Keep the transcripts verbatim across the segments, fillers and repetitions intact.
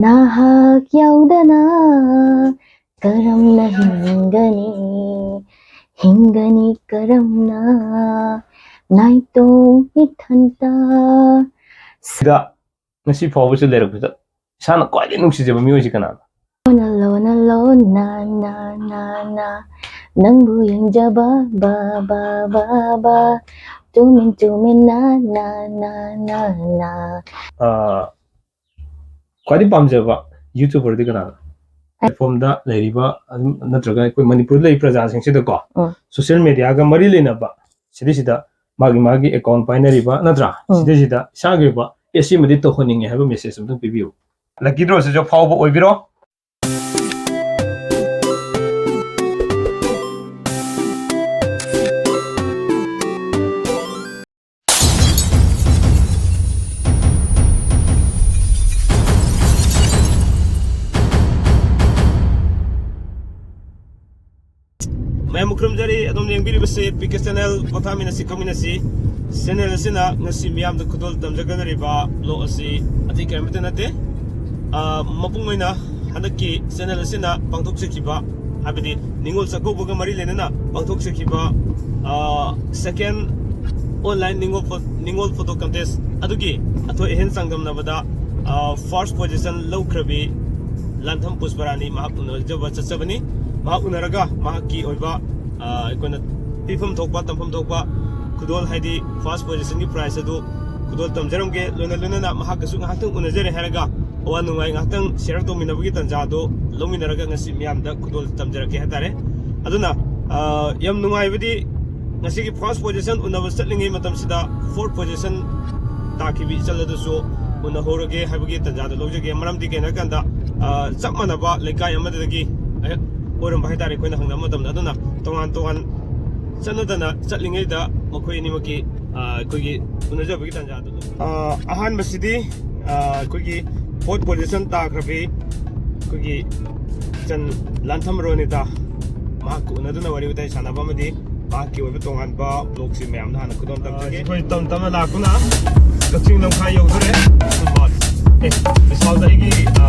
ꯅꯍꯥꯛ ꯌꯥꯎꯗꯅ ꯀꯔꯝꯅ ꯍꯤꯡꯒꯅꯤ? ꯍꯤꯡꯒꯅꯤ ꯀꯔꯝꯅ? ꯅꯥꯏꯇꯣꯝ ꯏꯊꯟꯇ. ꯁꯤꯗ ꯉꯁꯤ ꯐꯥꯎꯕꯁꯨ ꯂꯩꯔꯛꯄꯗ ꯏꯁꯥꯅ ꯈ꯭ꯋꯥꯏꯗꯒꯤ ꯅꯨꯡꯁꯤꯖꯕ ꯃꯤꯑꯣꯏꯁꯤ ꯀꯅꯥꯅꯣ? ꯂꯣꯟꯅ ꯂꯣꯟꯅ ꯂꯣꯟꯅ ꯅꯥ ꯅꯥ ꯅꯥ ꯅꯪꯕꯨ ꯌꯦꯡꯖꯕ ꯕꯥ ꯕꯥ ꯕꯥ ꯕꯥ ꯇꯨꯃꯤꯟ ꯇꯨꯃꯤꯟ ꯅꯥ ꯅꯥ ꯅꯥ ꯅꯥ ꯅꯥ. ꯑꯥ, ꯈ꯭ꯋꯥꯏꯗꯒꯤ ꯄꯥꯝꯖꯕ YouTuberꯗꯤ ꯀꯅꯥꯅꯣ? Platformꯗ ꯂꯩꯔꯤꯕ ꯑꯗꯨꯝ ꯅꯠꯇ꯭ꯔꯒ ꯑꯩꯈꯣꯏ ꯃꯅꯤꯄꯨꯔꯗ ꯂꯩꯔꯤꯕ ꯄ꯭ꯔꯖꯥꯁꯤꯡꯁꯤꯗꯀꯣ, ꯎꯝ. Social mediaꯒ ꯃꯔꯤ ꯂꯩꯅꯕ ꯁꯤꯗꯩꯁꯤꯗ ꯃꯥꯒꯤ ꯃꯥꯒꯤ account ꯄꯥꯏꯅꯔꯤꯕ ꯅꯠꯇ꯭ꯔꯥ? ꯎꯝ. ꯁꯤꯗꯩꯁꯤꯗ ꯏꯁꯥꯒꯤ ꯑꯣꯏꯕ ꯑꯦ ꯁꯤꯃꯗꯤ ꯇꯧꯍꯟꯅꯤꯡꯉꯦ ꯍꯥꯏꯕ message ꯑꯝꯇꯪ ꯄꯤꯕꯤꯌꯨ꯫ Lucky drawꯁꯤꯁꯨ ꯐꯥꯎꯕ ꯑꯣꯏꯕꯤꯔꯣ꯫ ꯃꯌꯥꯝ ꯈꯨꯔꯨꯝꯖꯔꯤ꯫ ꯑꯗꯣꯝꯅ ꯌꯦꯡꯕꯤꯔꯤꯕꯁꯤ ꯄꯤ ꯀꯦ ꯆꯦꯅꯦꯜ꯫ ꯄꯣꯊꯥꯃꯤꯟꯅꯁꯤ, ꯈꯪꯃꯤꯟꯅꯁꯤ꯫ ꯆꯦꯅꯦꯜ ꯑꯁꯤꯅ ꯉꯁꯤ ꯃꯤꯌꯥꯝꯗ ꯈꯨꯗꯣꯜ ꯇꯝꯖꯒꯗꯧꯔꯤꯕ ꯕ꯭ꯂꯣꯛ ꯑꯁꯤ ꯑꯇꯩ ꯀꯔꯤꯃꯠꯇ ꯅꯠꯇꯦ꯫ ꯑ, ꯃꯄꯨꯡ ꯑꯣꯏꯅ ꯍꯟꯗꯛꯀꯤ ꯆꯦꯅꯦꯜ ꯑꯁꯤꯅ ꯄꯥꯡꯊꯣꯛꯆꯈꯤꯕ, ꯍꯥꯏꯕꯗꯤ ꯅꯤꯉꯣꯜ ꯆꯥꯛꯀꯧꯕꯒ ꯃꯔꯤ ꯂꯩꯅꯅ ꯄꯥꯡꯊꯣꯛꯆꯈꯤꯕ, ꯑ, second online ꯅꯤꯉꯣꯜ ꯐꯣ-, ꯅꯤꯉꯣꯜ photo contest ꯑꯗꯨꯒꯤ ꯑꯊꯣꯏ ꯑꯍꯦꯟ ꯆꯥꯡꯗꯝꯅꯕꯗ, ꯑ, first position ꯂꯧꯈ꯭ꯔꯕꯤ ꯂꯥꯟꯊꯝ ꯄꯨꯁꯄꯔꯥꯅꯤ ꯃꯍꯥꯛ ꯎꯅꯖꯕ ꯆꯠꯆꯕꯅꯤ꯫ ꯃꯍꯥꯛ ꯎꯅꯔꯒ ꯃꯍꯥꯛꯀꯤ ꯑꯣꯏꯕ, ꯑ, ꯑꯩꯈꯣꯏꯅ ꯄꯤꯐꯝ ꯊꯣꯛꯄ, ꯇꯝꯐꯝ ꯊꯣꯛꯄ ꯈꯨꯗꯣꯜ, ꯍꯥꯏꯗꯤ first positionꯒꯤ prize ꯑꯗꯨ ꯈꯨꯗꯣꯜ ꯇꯝꯖꯔꯝꯒꯦ꯫ ꯂꯣꯏꯅ ꯂꯣꯏꯅꯅ ꯃꯍꯥꯛꯀꯁꯨ ꯉꯥꯏꯍꯥꯛꯇꯪ ꯎꯅꯖꯔꯦ ꯍꯥꯏꯔꯒ ꯑꯋꯥ ꯅꯨꯡꯉꯥꯏ ꯉꯥꯏꯍꯥꯛꯇꯪ share ꯇꯧꯃꯤꯟꯅꯕꯒꯤ ꯇꯥꯟꯖꯥ ꯑꯗꯨ ꯂꯧꯃꯤꯟꯅꯔꯒ ꯉꯁꯤ ꯃꯤꯌꯥꯝꯗ ꯈꯨꯗꯣꯜ ꯇꯝꯖꯔꯛꯀꯦ ꯍꯥꯏꯇꯥꯔꯦ꯫ ꯑꯗꯨꯅ, ꯑ, ꯌꯥꯝ ꯅꯨꯡꯉꯥꯏꯕꯗꯤ ꯉꯁꯤꯒꯤ first position ꯎꯅꯕ ꯆꯠꯂꯤꯉꯩ ꯃꯇꯝꯁꯤꯗ fourth position ꯇꯥꯈꯤꯕ ꯏꯆꯜ ꯑꯗꯨꯁꯨ ꯎꯅꯍꯧꯔꯒꯦ ꯍꯥꯏꯕꯒꯤ ꯇꯥꯟꯖꯥꯗꯨ ꯂꯧꯖꯒꯦ꯫ ꯃꯔꯝꯗꯤ ꯀꯩꯅꯣ ꯍꯥꯏꯀꯥꯟꯗ, ꯑ, ꯆꯞ ꯃꯥꯟꯅꯕ ꯂꯩꯀꯥꯏ ꯑꯃꯗꯒꯤ ꯍꯦꯛ ꯑꯣꯏꯔꯝꯕ ꯍꯥꯏꯇꯥꯔꯦ꯫ ꯑꯩꯈꯣꯏꯅ ꯍꯪꯅꯕ ꯃꯇꯝꯗ, ꯑꯗꯨꯅ ꯇꯣꯉꯥꯟ ꯇꯣꯉꯥꯟ ꯆꯠꯅꯗꯅ ꯆꯠꯂꯤꯉꯩꯗ ꯃꯈꯣꯏ ꯑꯅꯤꯃꯛꯀꯤ, ꯑ, ꯑꯩꯈꯣꯏꯒꯤ ꯎꯅꯖꯕꯒꯤ ꯇꯥꯟꯖꯥꯗꯨ, ꯑ, ꯑꯍꯥꯟꯕꯁꯤꯗꯤ, ꯑ, ꯑꯩꯈꯣꯏꯒꯤ fourth position ꯇꯥꯈ꯭ꯔꯕꯤ ꯑꯩꯈꯣꯏꯒꯤ ꯏꯆꯟ ꯂꯥꯟꯊꯝ ꯔꯣꯅꯤꯇꯥ, ꯃꯍꯥꯛꯀ ꯎꯅꯗꯨꯅ ꯋꯥꯔꯤ ꯋꯥꯇꯥꯏ ꯁꯥꯟꯅꯕ ꯑꯃꯗꯤ ꯃꯍꯥꯛꯀꯤ ꯑꯣꯏꯕ ꯇꯣꯉꯥꯟꯕ ꯕ꯭ꯂꯣꯛꯁꯤ ꯃꯌꯥꯝꯗ ꯍꯥꯟꯅ ꯈꯨꯗꯣꯜ ꯇꯝꯖꯒꯦ꯫ ꯑꯩꯈꯣꯏ ꯇꯝ ꯇꯝꯅ ꯂꯥꯛꯇꯨꯅ ꯀꯛꯆꯤꯡ ꯂꯝꯈꯥꯏ ꯌꯧꯗꯣꯔꯦ꯫ ꯑꯦ, ꯏꯝꯐꯥꯜꯗ ꯑꯩꯒꯤ, ꯑ,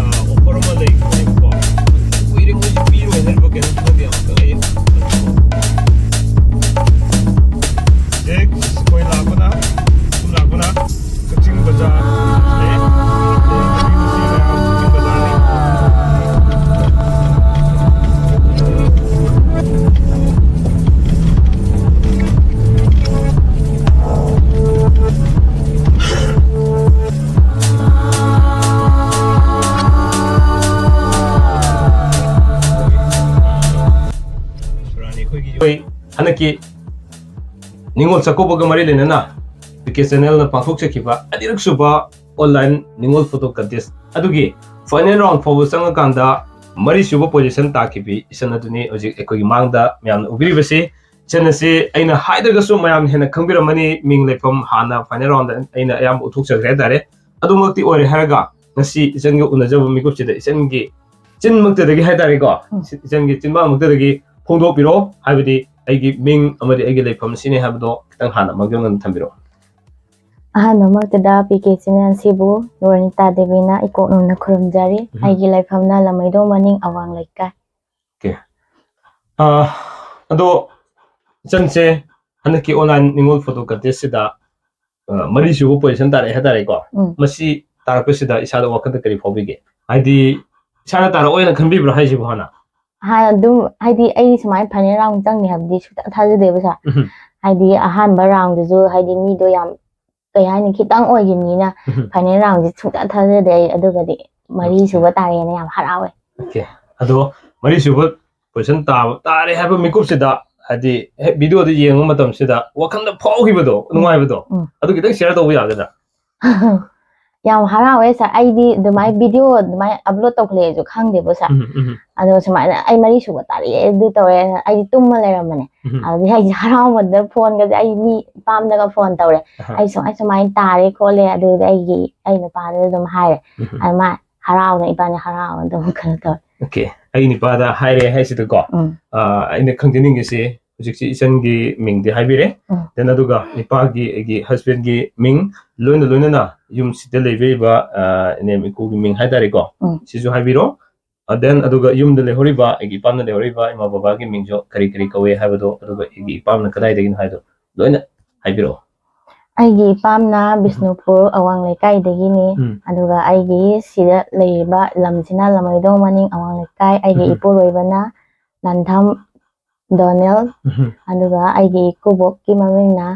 ꯑꯩꯈꯣꯏ ꯍꯟꯗꯛꯀꯤ ꯅꯤꯉꯣꯜ ꯆꯥꯛꯀꯧꯕꯒ ꯃꯔꯤ ꯂꯩꯅꯅ ꯄꯤ ꯀꯦ ꯆꯦꯅꯦꯜꯅ ꯄꯥꯡꯊꯣꯛꯆꯈꯤꯕ ꯑꯅꯤꯔꯛ ꯁꯨꯕ ꯑꯣꯟꯂꯥꯏꯟ ꯅꯤꯉꯣꯜ ꯐꯣꯇꯣ ꯀꯟꯇꯦꯁ ꯑꯗꯨꯒꯤ ꯐꯥꯏꯅꯦꯜ ꯔꯥꯎꯟ ꯐꯥꯎꯕ ꯆꯪꯉꯀꯥꯟꯗ ꯃꯔꯤꯁꯨꯕ ꯄꯣꯖꯤꯁꯟ ꯇꯥꯈꯤꯕ ꯏꯆꯟ ꯑꯗꯨꯅꯤ ꯍꯧꯖꯤꯛ ꯑꯩꯈꯣꯏꯒꯤ ꯃꯥꯡꯗ ꯃꯌꯥꯝꯅ ꯎꯕꯤꯔꯤꯕꯁꯤ꯫ ꯏꯆꯟ ꯑꯁꯤ ꯑꯩꯅ ꯍꯥꯏꯗ꯭ꯔꯒꯁꯨ ꯃꯌꯥꯝꯅ ꯍꯦꯟꯅ ꯈꯪꯕꯤꯔꯝꯃꯅꯤ, ꯃꯤꯡ ꯂꯩꯐꯝ ꯍꯥꯟꯅ ꯐꯥꯏꯅꯦꯜ ꯔꯥꯎꯟꯗ ꯑꯩꯅ ꯑꯌꯥꯝꯕ ꯎꯠꯊꯣꯛꯆꯈ꯭ꯔꯦ ꯍꯥꯏꯇꯥꯔꯦ꯫ ꯑꯗꯨꯃꯛꯇꯤ ꯑꯣꯏꯔꯦ ꯍꯥꯏꯔꯒ ꯉꯁꯤ ꯏꯆꯟꯒ ꯎꯅꯖꯕ ꯃꯤꯀꯨꯞꯁꯤꯗ ꯏꯆꯟꯒꯤ ꯆꯤꯟꯃꯛꯇꯗꯒꯤ ꯍꯥꯏꯇꯥꯔꯦꯀꯣ, ꯎꯝ꯫ ꯏꯆꯟꯒꯤ ꯆꯤꯟꯕꯥꯡꯃꯛꯇꯗꯒꯤ ꯐꯣꯡꯗꯣꯛꯄꯤꯔꯣ, ꯍꯥꯏꯕꯗꯤ ꯑꯩꯒꯤ ꯃꯤꯡ ꯑꯃꯗꯤ ꯑꯩꯒꯤ ꯂꯩꯐꯝ ꯁꯤꯅꯤ ꯍꯥꯏꯕꯗꯣ ꯈꯤꯇꯪ ꯍꯥꯟꯅ ꯃꯥꯡꯖꯧꯅꯅ ꯊꯝꯕꯤꯔꯣ꯫ ꯑꯍꯥꯟꯕꯃꯛꯇꯗ ꯄꯤ ꯀꯦ ꯆꯦꯅꯦꯜꯁꯤꯕꯨ ꯅꯣꯔꯅꯤꯇꯥ ꯗꯦꯕꯤꯅ ꯏꯀꯣꯛ ꯅꯧꯅ ꯈꯨꯔꯨꯝꯖꯔꯤ꯫ ꯎꯝ꯫ ꯑꯩꯒꯤ ꯂꯩꯐꯝꯅ ꯂꯃꯩꯗꯣꯡ ꯃꯅꯤꯡ ꯑꯋꯥꯡ ꯂꯩꯀꯥꯏ꯫ ꯑꯥ, ꯑꯗꯣ ꯏꯆꯟꯁꯦ ꯍꯟꯗꯛꯀꯤ ꯑꯣꯟꯂꯥꯏꯟ ꯅꯤꯉꯣꯜ ꯐꯣꯇꯣ ꯀꯟꯇꯦꯁꯁꯤꯗ ꯃꯔꯤꯁꯨꯕ ꯄꯣꯖꯤꯁꯟ ꯇꯥꯔꯛꯑꯦ ꯍꯥꯏꯇꯥꯔꯦꯀꯣ꯫ ꯎꯝ꯫ ꯃꯁꯤ ꯇꯥꯔꯛꯄꯁꯤꯗ ꯏꯁꯥꯗ ꯋꯥꯈꯜꯗ ꯀꯔꯤ ꯐꯥꯎꯕꯤꯒꯦ? ꯍꯥꯏꯗꯤ ꯏꯁꯥꯅ ꯇꯥꯔꯛꯑꯣꯏꯅ ꯈꯟꯕꯤꯕ꯭ꯔꯥ ꯍꯥꯏꯁꯤꯕꯨ ꯍꯥꯟꯅ? ꯍꯥꯟꯅ ꯑꯗꯨꯝ ꯍꯥꯏꯗꯤ ꯑꯩ ꯁꯨꯃꯥꯏꯅ ꯐꯥꯏꯅꯦꯜ ꯔꯥꯎꯟ ꯆꯪꯅꯤ ꯍꯥꯏꯕꯗꯤ ꯁꯨꯡꯊꯥ ꯊꯥꯖꯗꯦꯕ ꯁꯥꯔ꯫ ꯎꯝ꯫ ꯍꯥꯏꯗꯤ ꯑꯍꯥꯟꯕ ꯔꯥꯎꯟꯗꯨꯁꯨ ꯍꯥꯏꯗꯤ ꯃꯤꯗꯣ ꯌꯥꯝ ꯀꯩ ꯍꯥꯏꯅꯤ ꯈꯤꯇꯪ ꯑꯣꯏꯈꯤꯕꯅꯤꯅ ꯎꯝ꯫ ꯐꯥꯏꯅꯦꯜ ꯔꯥꯎꯟꯁꯦ ꯁꯨꯡꯊꯥ ꯊꯥꯖꯗꯦ ꯑꯩ꯫ ꯑꯗꯨꯒꯗꯤ ꯃꯔꯤ ꯁꯨꯕ ꯇꯥꯔꯦꯅ ꯌꯥꯝ ꯍꯔꯥꯎꯋꯦ꯫ ꯑꯣꯀꯦ꯫ ꯑꯗꯣ ꯃꯔꯤꯁꯨꯕ ꯄꯣꯖꯤꯁꯟ ꯇꯥꯕ ꯇꯥꯔꯦ ꯍꯥꯏꯕ ꯃꯤꯀꯨꯞꯁꯤꯗ ꯍꯥꯏꯗꯤ ꯍꯦꯛ ꯚꯤꯗꯤꯑꯣꯗ ꯌꯦꯡꯕ ꯃꯇꯝꯁꯤꯗ ꯋꯥꯈꯜꯗ ꯐꯥꯎꯈꯤꯕꯗꯣ, ꯅꯨꯡꯉꯥꯏꯕꯗꯣ, ꯎꯝ꯫ ꯑꯗꯨ ꯈꯤꯇꯪ ꯁꯤꯌꯔ ꯇꯧꯕ ꯌꯥꯒꯗ꯭ꯔꯥ? ꯌꯥꯝ ꯍꯔꯥꯎꯋꯦ ꯁꯥꯔ꯫ ꯑꯩꯗꯤ ꯑꯗꯨꯃꯥꯏꯅ ꯚꯤꯗꯤꯑꯣ ꯑꯗꯨꯃꯥꯏꯅ ꯑꯞꯂꯣꯗ ꯇꯧꯈꯠꯂꯛꯑꯦꯁꯨ ꯈꯪꯗꯦꯕ ꯁꯥꯔ꯫ ꯎꯝ, ꯎꯝ, ꯑꯗꯣ ꯁꯨꯃꯥꯏꯅ ꯑꯩ ꯃꯔꯤ ꯁꯨꯕ ꯇꯥꯔꯛꯑꯦ ꯑꯗꯨ ꯇꯧꯔꯦ ꯑꯩꯗꯤ ꯇꯨꯝꯃ ꯂꯩꯔꯝꯕꯅꯦ꯫ ꯎꯝ꯫ ꯑꯗꯨꯗꯤ ꯑꯩꯁꯦ ꯍꯔꯥꯎꯃꯟꯗꯅ ꯐꯣꯟꯒꯁꯦ ꯑꯩ ꯃꯤ ꯏꯄꯥꯝꯗꯒ ꯐꯣꯟ ꯇꯧꯔꯦ꯫ ꯑꯍꯥ꯫ ꯑꯩ ꯁꯨꯃꯥꯏ ꯁꯨꯃꯥꯏꯅ ꯇꯥꯔꯦ ꯈꯣꯠꯂꯦ ꯑꯗꯨꯗꯤ ꯑꯩꯒꯤ ꯑꯩ ꯅꯨꯄꯥꯗꯨꯗ ꯑꯗꯨꯝ ꯍꯥꯏꯔꯦ꯫ ꯎꯝ꯫ ꯑꯗꯨ ꯃꯥ ꯍꯔꯥꯎꯅ ꯏꯕꯥꯅꯤ ꯍꯔꯥꯎꯅ ꯑꯗꯨꯝ ꯀꯩꯅꯣ ꯇꯧꯔꯦ꯫ ꯑꯣꯀꯦ꯫ ꯑꯩ ꯅꯨꯄꯥꯗ ꯍꯥꯏꯔꯦ ꯍꯥꯏꯁꯤꯗꯀꯣ꯫ ꯎꯝ꯫ ꯑꯥ, ꯑꯩꯅ ꯈꯪꯖꯅꯤꯡꯉꯤꯁꯤ ꯍꯧꯖꯤꯛꯁꯤ ꯏꯆꯟꯒꯤ ꯃꯤꯡꯗꯤ ꯍꯥꯏꯕꯤꯔꯦ꯫ ꯎꯝ꯫ Then ꯑꯗꯨꯒ ꯅꯨꯄꯥꯒꯤ ꯑꯩꯒꯤ husbandꯒꯤ ꯃꯤꯡ ꯂꯣꯏꯅ ꯂꯣꯏꯅꯅ ꯌꯨꯝꯁꯤꯗ ꯂꯩꯕꯤꯔꯤꯕ, ꯑꯥ, ꯏꯅꯦꯝ ꯏꯀꯨꯒꯤ ꯃꯤꯡ ꯍꯥꯏꯇꯥꯔꯦꯀꯣ꯫ ꯎꯝ꯫ ꯁꯤꯁꯨ ꯍꯥꯏꯕꯤꯔꯣ꯫ ꯑ, then ꯑꯗꯨꯒ ꯌꯨꯝꯗ ꯂꯩꯍꯧꯔꯤꯕ ꯑꯩꯒꯤ ꯏꯄꯥꯝꯅ ꯂꯩꯍꯧꯔꯤꯕ ꯏꯃꯥ ꯕꯕꯥꯒꯤ ꯃꯤꯡꯁꯨ ꯀꯔꯤ ꯀꯔꯤ ꯀꯧꯋꯦ ꯍꯥꯏꯕꯗꯣ, ꯑꯗꯨꯒ ꯑꯩꯒꯤ ꯏꯄꯥꯝꯅ ꯀꯗꯥꯏꯗꯒꯤꯅꯣ ꯍꯥꯏꯕꯗꯣ ꯂꯣꯏꯅ ꯍꯥꯏꯕꯤꯔꯛꯑꯣ꯫ ꯑꯩꯒꯤ ꯏꯄꯥꯝꯅ ꯕꯤꯁꯅꯨꯄꯨꯔ ꯑꯋꯥꯡ ꯂꯩꯀꯥꯏꯗꯒꯤꯅꯤ꯫ ꯎꯝ꯫ ꯑꯗꯨꯒ ꯑꯩꯒꯤ ꯁꯤꯗ ꯂꯩꯔꯤꯕ ꯂꯝꯁꯤꯅ ꯂꯃꯩꯗꯣꯡ ꯃꯅꯤꯡ ꯑꯋꯥꯡ ꯂꯩꯀꯥꯏ꯫ ꯑꯩꯒꯤ ꯎꯝ꯫ ꯏꯄꯨꯔꯣꯏꯕꯅ ꯂꯥꯟꯊꯝ ꯗꯣꯅꯦꯜ꯫ ꯎꯝ꯫ ꯑꯗꯨꯒ ꯑꯩꯒꯤ ꯏꯀꯨꯕꯣꯛꯀꯤ ꯃꯃꯤꯡꯅ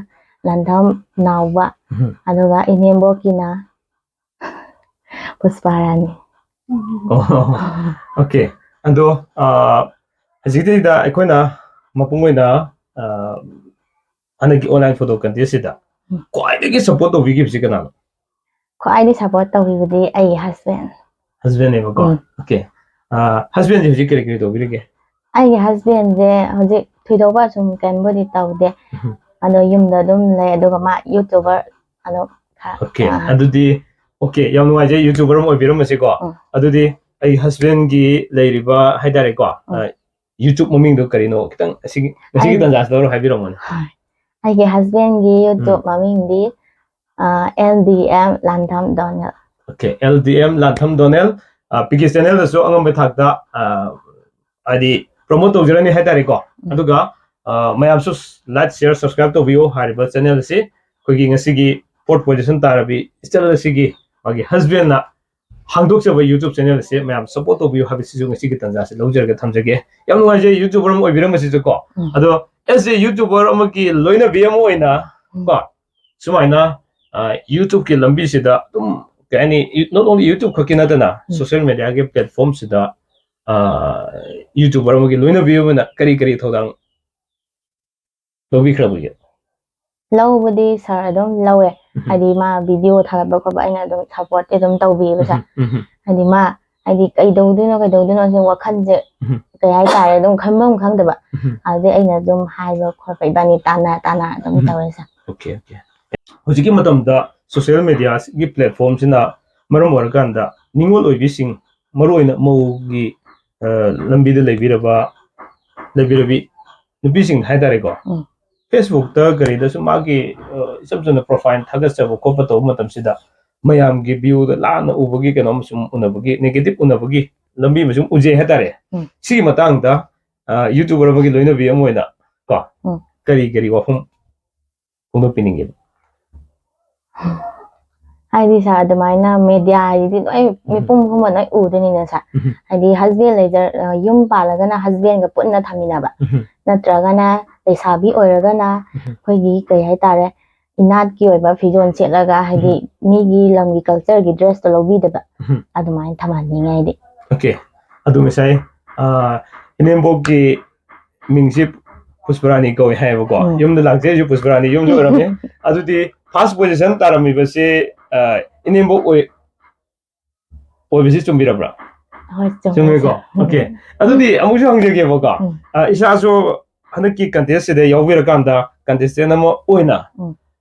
ꯂꯥꯟꯊꯝ ꯅꯥꯎꯕ꯫ ꯎꯝ꯫ ꯑꯗꯨꯒ ꯏꯅꯦꯝꯕꯣꯛꯀꯤꯅ ꯄꯨꯁꯄꯥꯔꯥꯅꯤ꯫ ꯑꯣ, ꯑꯣꯀꯦ꯫ ꯑꯗꯣ, ꯑ, ꯍꯧꯖꯤꯛꯇꯤꯗ ꯑꯩꯈꯣꯏꯅ ꯃꯄꯨꯡ ꯑꯣꯏꯅ, ꯑ, ꯍꯟꯗꯛꯀꯤ online photo contest ꯁꯤꯗ ꯎꯝ. ꯈ꯭ꯋꯥꯏꯗꯒꯤ support ꯇꯧꯕꯤꯈꯤꯕꯁꯤ ꯀꯅꯥꯅꯣ? ꯈ꯭ꯋꯥꯏꯗꯒꯤ support ꯇꯧꯕꯤꯕꯗꯤ ꯑꯩꯒꯤ husband. Husband ꯅꯦꯕꯀꯣ? ꯎꯝ. Okay. ꯑ, husband ꯁꯦ ꯍꯧꯖꯤꯛ ꯀꯔꯤ ꯀꯔꯤ ꯇꯧꯕꯤꯔꯤꯒꯦ? ꯑꯩꯒꯤ husband ꯁꯦ ꯍꯧꯖꯤꯛ ꯊꯣꯏꯗꯣꯛꯄ ꯁꯨꯝ ꯀꯩꯝꯕꯨꯗꯤ ꯇꯧꯗꯦ. ꯎꯝ. ꯑꯗꯣ ꯌꯨꯝꯗ ꯑꯗꯨꯝ ꯂꯩ. ꯑꯗꯨꯒ ꯃꯥ YouTuber ꯑꯗꯨꯝ ꯈꯔ, Okay. ꯑ, ꯑꯗꯨꯗꯤ, okay, ꯌꯥꯝ ꯅꯨꯡꯉꯥꯏꯖꯩ, YouTuber ꯑꯃ ꯑꯣꯏꯕꯤꯔꯝꯕꯁꯦꯀꯣ. ꯎꯝ. ꯑꯗꯨꯗꯤ ꯑꯩ husband ꯒꯤ ꯂꯩꯔꯤꯕ ꯍꯥꯏꯇꯥꯔꯦꯀꯣ, ꯎꯝ. ꯑ, YouTube ꯃꯃꯤꯡꯗꯣ ꯀꯔꯤꯅꯣ? ꯈꯤꯇꯪ ꯑꯁꯤꯒꯤ, ꯉꯁꯤꯒꯤ ꯑꯩ- ꯇꯥꯟꯖꯥꯁꯤ ꯂꯧꯔ ꯍꯥꯏꯕꯤꯔꯝꯃꯣꯅꯦ. ꯍꯣꯏ. ꯑꯩꯒꯤ husband ꯒꯤ YouTube ꯎꯝ. ꯃꯃꯤꯡꯗꯤ, ꯑ, L D M ꯂꯥꯟꯊꯝ ꯗꯣꯅꯦꯜ. Okay, L D M ꯂꯥꯟꯊꯝ ꯗꯣꯅꯦꯜ. ꯑ, ꯄꯤ ꯀꯦ channel ꯗꯁꯨ ꯑꯉꯝꯕ ꯊꯥꯛꯇ, ꯑ, ꯍꯥꯏꯗꯤ promote ꯇꯧꯖꯔꯅꯤ ꯍꯥꯏꯇꯥꯔꯦꯀꯣ. ꯎꯝ. ꯑꯗꯨꯒ, ꯑ, ꯃꯌꯥꯝꯁꯨ like, share, subscribe ꯇꯧꯕꯤꯌꯨ ꯍꯥꯏꯔꯤꯕ channel ꯑꯁꯤ. ꯑꯩꯈꯣꯏꯒꯤ ꯉꯁꯤꯒꯤ fourth position ꯇꯥꯔꯕꯤ channel ꯑꯁꯤꯒꯤ ꯃꯥꯒꯤ husband ꯅ ꯍꯥꯡꯗꯣꯛꯆꯕ YouTube channel ꯑꯁꯤ ꯃꯌꯥꯝ support ꯇꯧꯕꯤꯌꯨ ꯍꯥꯏꯕꯁꯤꯁꯨ ꯉꯁꯤꯒꯤ ꯇꯥꯟꯖꯥꯁꯤ ꯂꯧꯖꯔꯒ ꯊꯝꯖꯒꯦ꯫ ꯌꯥꯝ ꯅꯨꯡꯉꯥꯏꯖꯩ, YouTuber ꯑꯃ ꯑꯣꯏꯕꯤꯔꯝꯕꯁꯤꯁꯨ ꯀꯣ꯫ ꯎꯝ. ꯑꯗꯣ as a YouTuber ꯑꯃꯒꯤ ꯂꯣꯏꯅꯕꯤ ꯑꯃ ꯑꯣꯏꯅ ꯎꯝ. ꯀꯣ, ꯁꯨꯃꯥꯏꯅ, ꯑ, YouTube ꯀꯤ ꯂꯝꯕꯤꯁꯤꯗ ꯑꯗꯨꯝ, ꯀꯩ ꯍꯥꯏꯅꯤ, not only YouTube ꯈꯛꯀꯤ ꯅꯠꯇꯅ ꯎꯝ. social media ꯒꯤ platform ꯁꯤꯗ, ꯑ, YouTuber ꯑꯃꯒꯤ ꯂꯣꯏꯅꯕꯤ ꯑꯃꯅ ꯀꯔꯤ ꯀꯔꯤ ꯊꯧꯗꯥꯡ ꯂꯧꯕꯤꯈ꯭ꯔꯕꯒꯦ? ꯂꯧꯕꯗꯤ sir ꯑꯗꯨꯝ ꯂꯧꯋꯦ. ꯎꯝ. ꯍꯥꯏꯗꯤ ꯃꯥ video ꯊꯥꯒꯠꯄ ꯈꯣꯠꯄ ꯑꯩꯅ ꯑꯗꯨꯝ support ꯇꯤ ꯑꯗꯨꯝ ꯇꯧꯕꯤꯌꯦꯕ sir. ꯎꯝ, ꯎꯝ. ꯍꯥꯏꯗꯤ ꯃꯥ, ꯍꯥꯏꯗꯤ ꯀꯩꯗꯧꯗꯣꯏꯅꯣ, ꯀꯩꯗꯧꯗꯣꯏꯅꯣ ꯁꯤ ꯋꯥꯈꯜꯁꯦ ꯎꯝ. ꯀꯩ ꯍꯥꯏꯇꯥꯔꯦ, ꯑꯗꯨꯝ ꯈꯟꯐꯝ ꯈꯪꯗꯕ. ꯎꯝ. ꯑꯗꯨꯗꯩ ꯑꯩꯅ ꯑꯗꯨꯝ ꯍꯥꯏꯕ ꯈꯣꯠꯄ, ꯏꯕꯥꯅꯤ ꯇꯥꯟꯅ ꯇꯥꯟꯅ ꯑꯗꯨꯝ ꯎꯝ. ꯇꯧꯋꯦ sir. Okay, okay. ꯍꯧꯖꯤꯛꯀꯤ ꯃꯇꯝꯗ social media ꯒꯤ platform ꯁꯤꯅ ꯃꯔꯝ ꯑꯣꯏꯔꯀꯥꯟꯗ ꯅꯤꯡꯉꯣꯜ ꯑꯣꯏꯕꯤꯁꯤꯡ, ꯃꯔꯨꯑꯣꯏꯅ ꯃꯧꯒꯤ, ꯑ, ꯂꯝꯕꯤꯗ ꯂꯩꯕꯤꯔꯕ, ꯂꯩꯕꯤꯔꯕꯤ ꯅꯨꯄꯤꯁꯤꯡ ꯍꯥꯏꯇꯥꯔꯦꯀꯣ, ꯎꯝ. Facebook ꯇ ꯀꯔꯤꯗꯁꯨ ꯃꯥꯒꯤ, ꯑ, ꯏꯆꯝ ꯆꯝꯅ profile ꯊꯥꯒꯠꯆꯕ ꯈꯣꯠꯄ ꯇꯧꯕ ꯃꯇꯝꯁꯤꯗ ꯃꯌꯥꯝꯒꯤ view ꯗ ꯂꯥꯟꯅ ꯎꯕꯒꯤ ꯀꯩꯅꯣꯝ ꯁꯨꯝ ꯎꯅꯕꯒꯤ, negative ꯎꯅꯕꯒꯤ ꯂꯝꯕꯤ ꯑꯃ ꯁꯨꯝ ꯎꯖꯩ ꯍꯥꯏꯇꯥꯔꯦ꯫ ꯎꯝ. ꯁꯤꯒꯤ ꯃꯇꯥꯡꯗ, ꯑ, YouTuber ꯑꯃꯒꯤ ꯂꯣꯏꯅꯕꯤ ꯑꯃ ꯑꯣꯏꯅ ꯀꯣ, ꯎꯝ. ꯀꯔꯤ ꯀꯔꯤ ꯋꯥꯐꯝ ꯐꯣꯡꯗꯣꯛꯄꯤꯅꯤꯡꯒꯦ? ꯍꯥꯏꯗꯤ sir, ꯑꯗꯨꯃꯥꯏꯅ media ꯍꯥꯏꯁꯤꯗꯤ ꯂꯣꯏ ꯎꯝ. ꯃꯤꯄꯨꯝ ꯈꯨꯗꯤꯡꯃꯛ ꯂꯣꯏ ꯎꯗꯣꯏꯅꯤꯅ sir. ꯎꯝ. ꯍꯥꯏꯗꯤ husband ꯂꯩꯖ-, ꯑ, ꯌꯨꯝ ꯄꯥꯜꯂꯒꯅ husband ꯒ ꯄꯨꯟꯅ ꯊꯝꯃꯤꯟꯅꯕ, ꯎꯝ. ꯅꯠꯇ꯭ꯔꯒꯅ ꯂꯩꯁꯥꯕꯤ ꯑꯣꯏꯔꯒꯅ ꯎꯝ. ꯑꯩꯈꯣꯏꯒꯤ ꯀꯩ ꯍꯥꯏꯇꯥꯔꯦ, ꯏꯅꯥꯠꯀꯤ ꯑꯣꯏꯕ ꯐꯤꯖꯣꯜ ꯁꯦꯠꯂꯒ, ꯍꯥꯏꯗꯤ ꯃꯤꯒꯤ ꯂꯝꯒꯤ culture ꯒꯤ dress ꯇꯣ ꯂꯧꯕꯤꯗꯕ, ꯎꯝ. ꯑꯗꯨꯃꯥꯏꯅ ꯊꯝꯍꯟꯅꯤꯡꯉꯦ ꯑꯩꯗꯤ. Okay. ꯑꯗꯨ ꯉꯁꯥꯏ, ꯑ, ꯏꯅꯦꯝꯕꯣꯛꯀꯤ ꯃꯤꯡꯁꯤ ꯄꯨꯁꯄꯔꯥꯅꯤ ꯀꯧꯏ ꯍꯥꯏꯌꯦꯕꯀꯣ꯫ ꯎꯝ꯫ ꯌꯨꯝꯗ ꯂꯥꯛꯆꯩꯁꯨ ꯄꯨꯁꯄꯔꯥꯅꯤ ꯌꯨꯝꯁꯨ ꯑꯣꯏꯔꯝꯃꯤ꯫ ꯑꯗꯨꯗꯤ first position ꯇꯥꯔꯝꯃꯤꯕꯁꯤ, ꯑ, ꯏꯅꯦꯝꯕꯣꯛ ꯑꯣꯏ-, ꯑꯣꯏꯕꯁꯤ ꯆꯨꯝꯕꯤꯔꯕ꯭ꯔꯥ? ꯍꯣꯏ, ꯆꯨꯝꯃꯦ, ꯆꯨꯝꯃꯦꯀꯣ? ꯆꯨꯝꯃꯦ꯫ Okay. ꯑꯗꯨꯗꯤ ꯑꯃꯨꯛꯁꯨ ꯍꯪꯖꯒꯦꯕꯀꯣ꯫ ꯎꯝ꯫ ꯑ, ꯏꯁꯥꯁꯨ ꯍꯟꯗꯛꯀꯤ contest ꯁꯤꯗ ꯌꯥꯎꯕꯤꯔꯀꯥꯟꯗ contestant ꯑꯃ ꯑꯣꯏꯅ ꯎꯝ꯫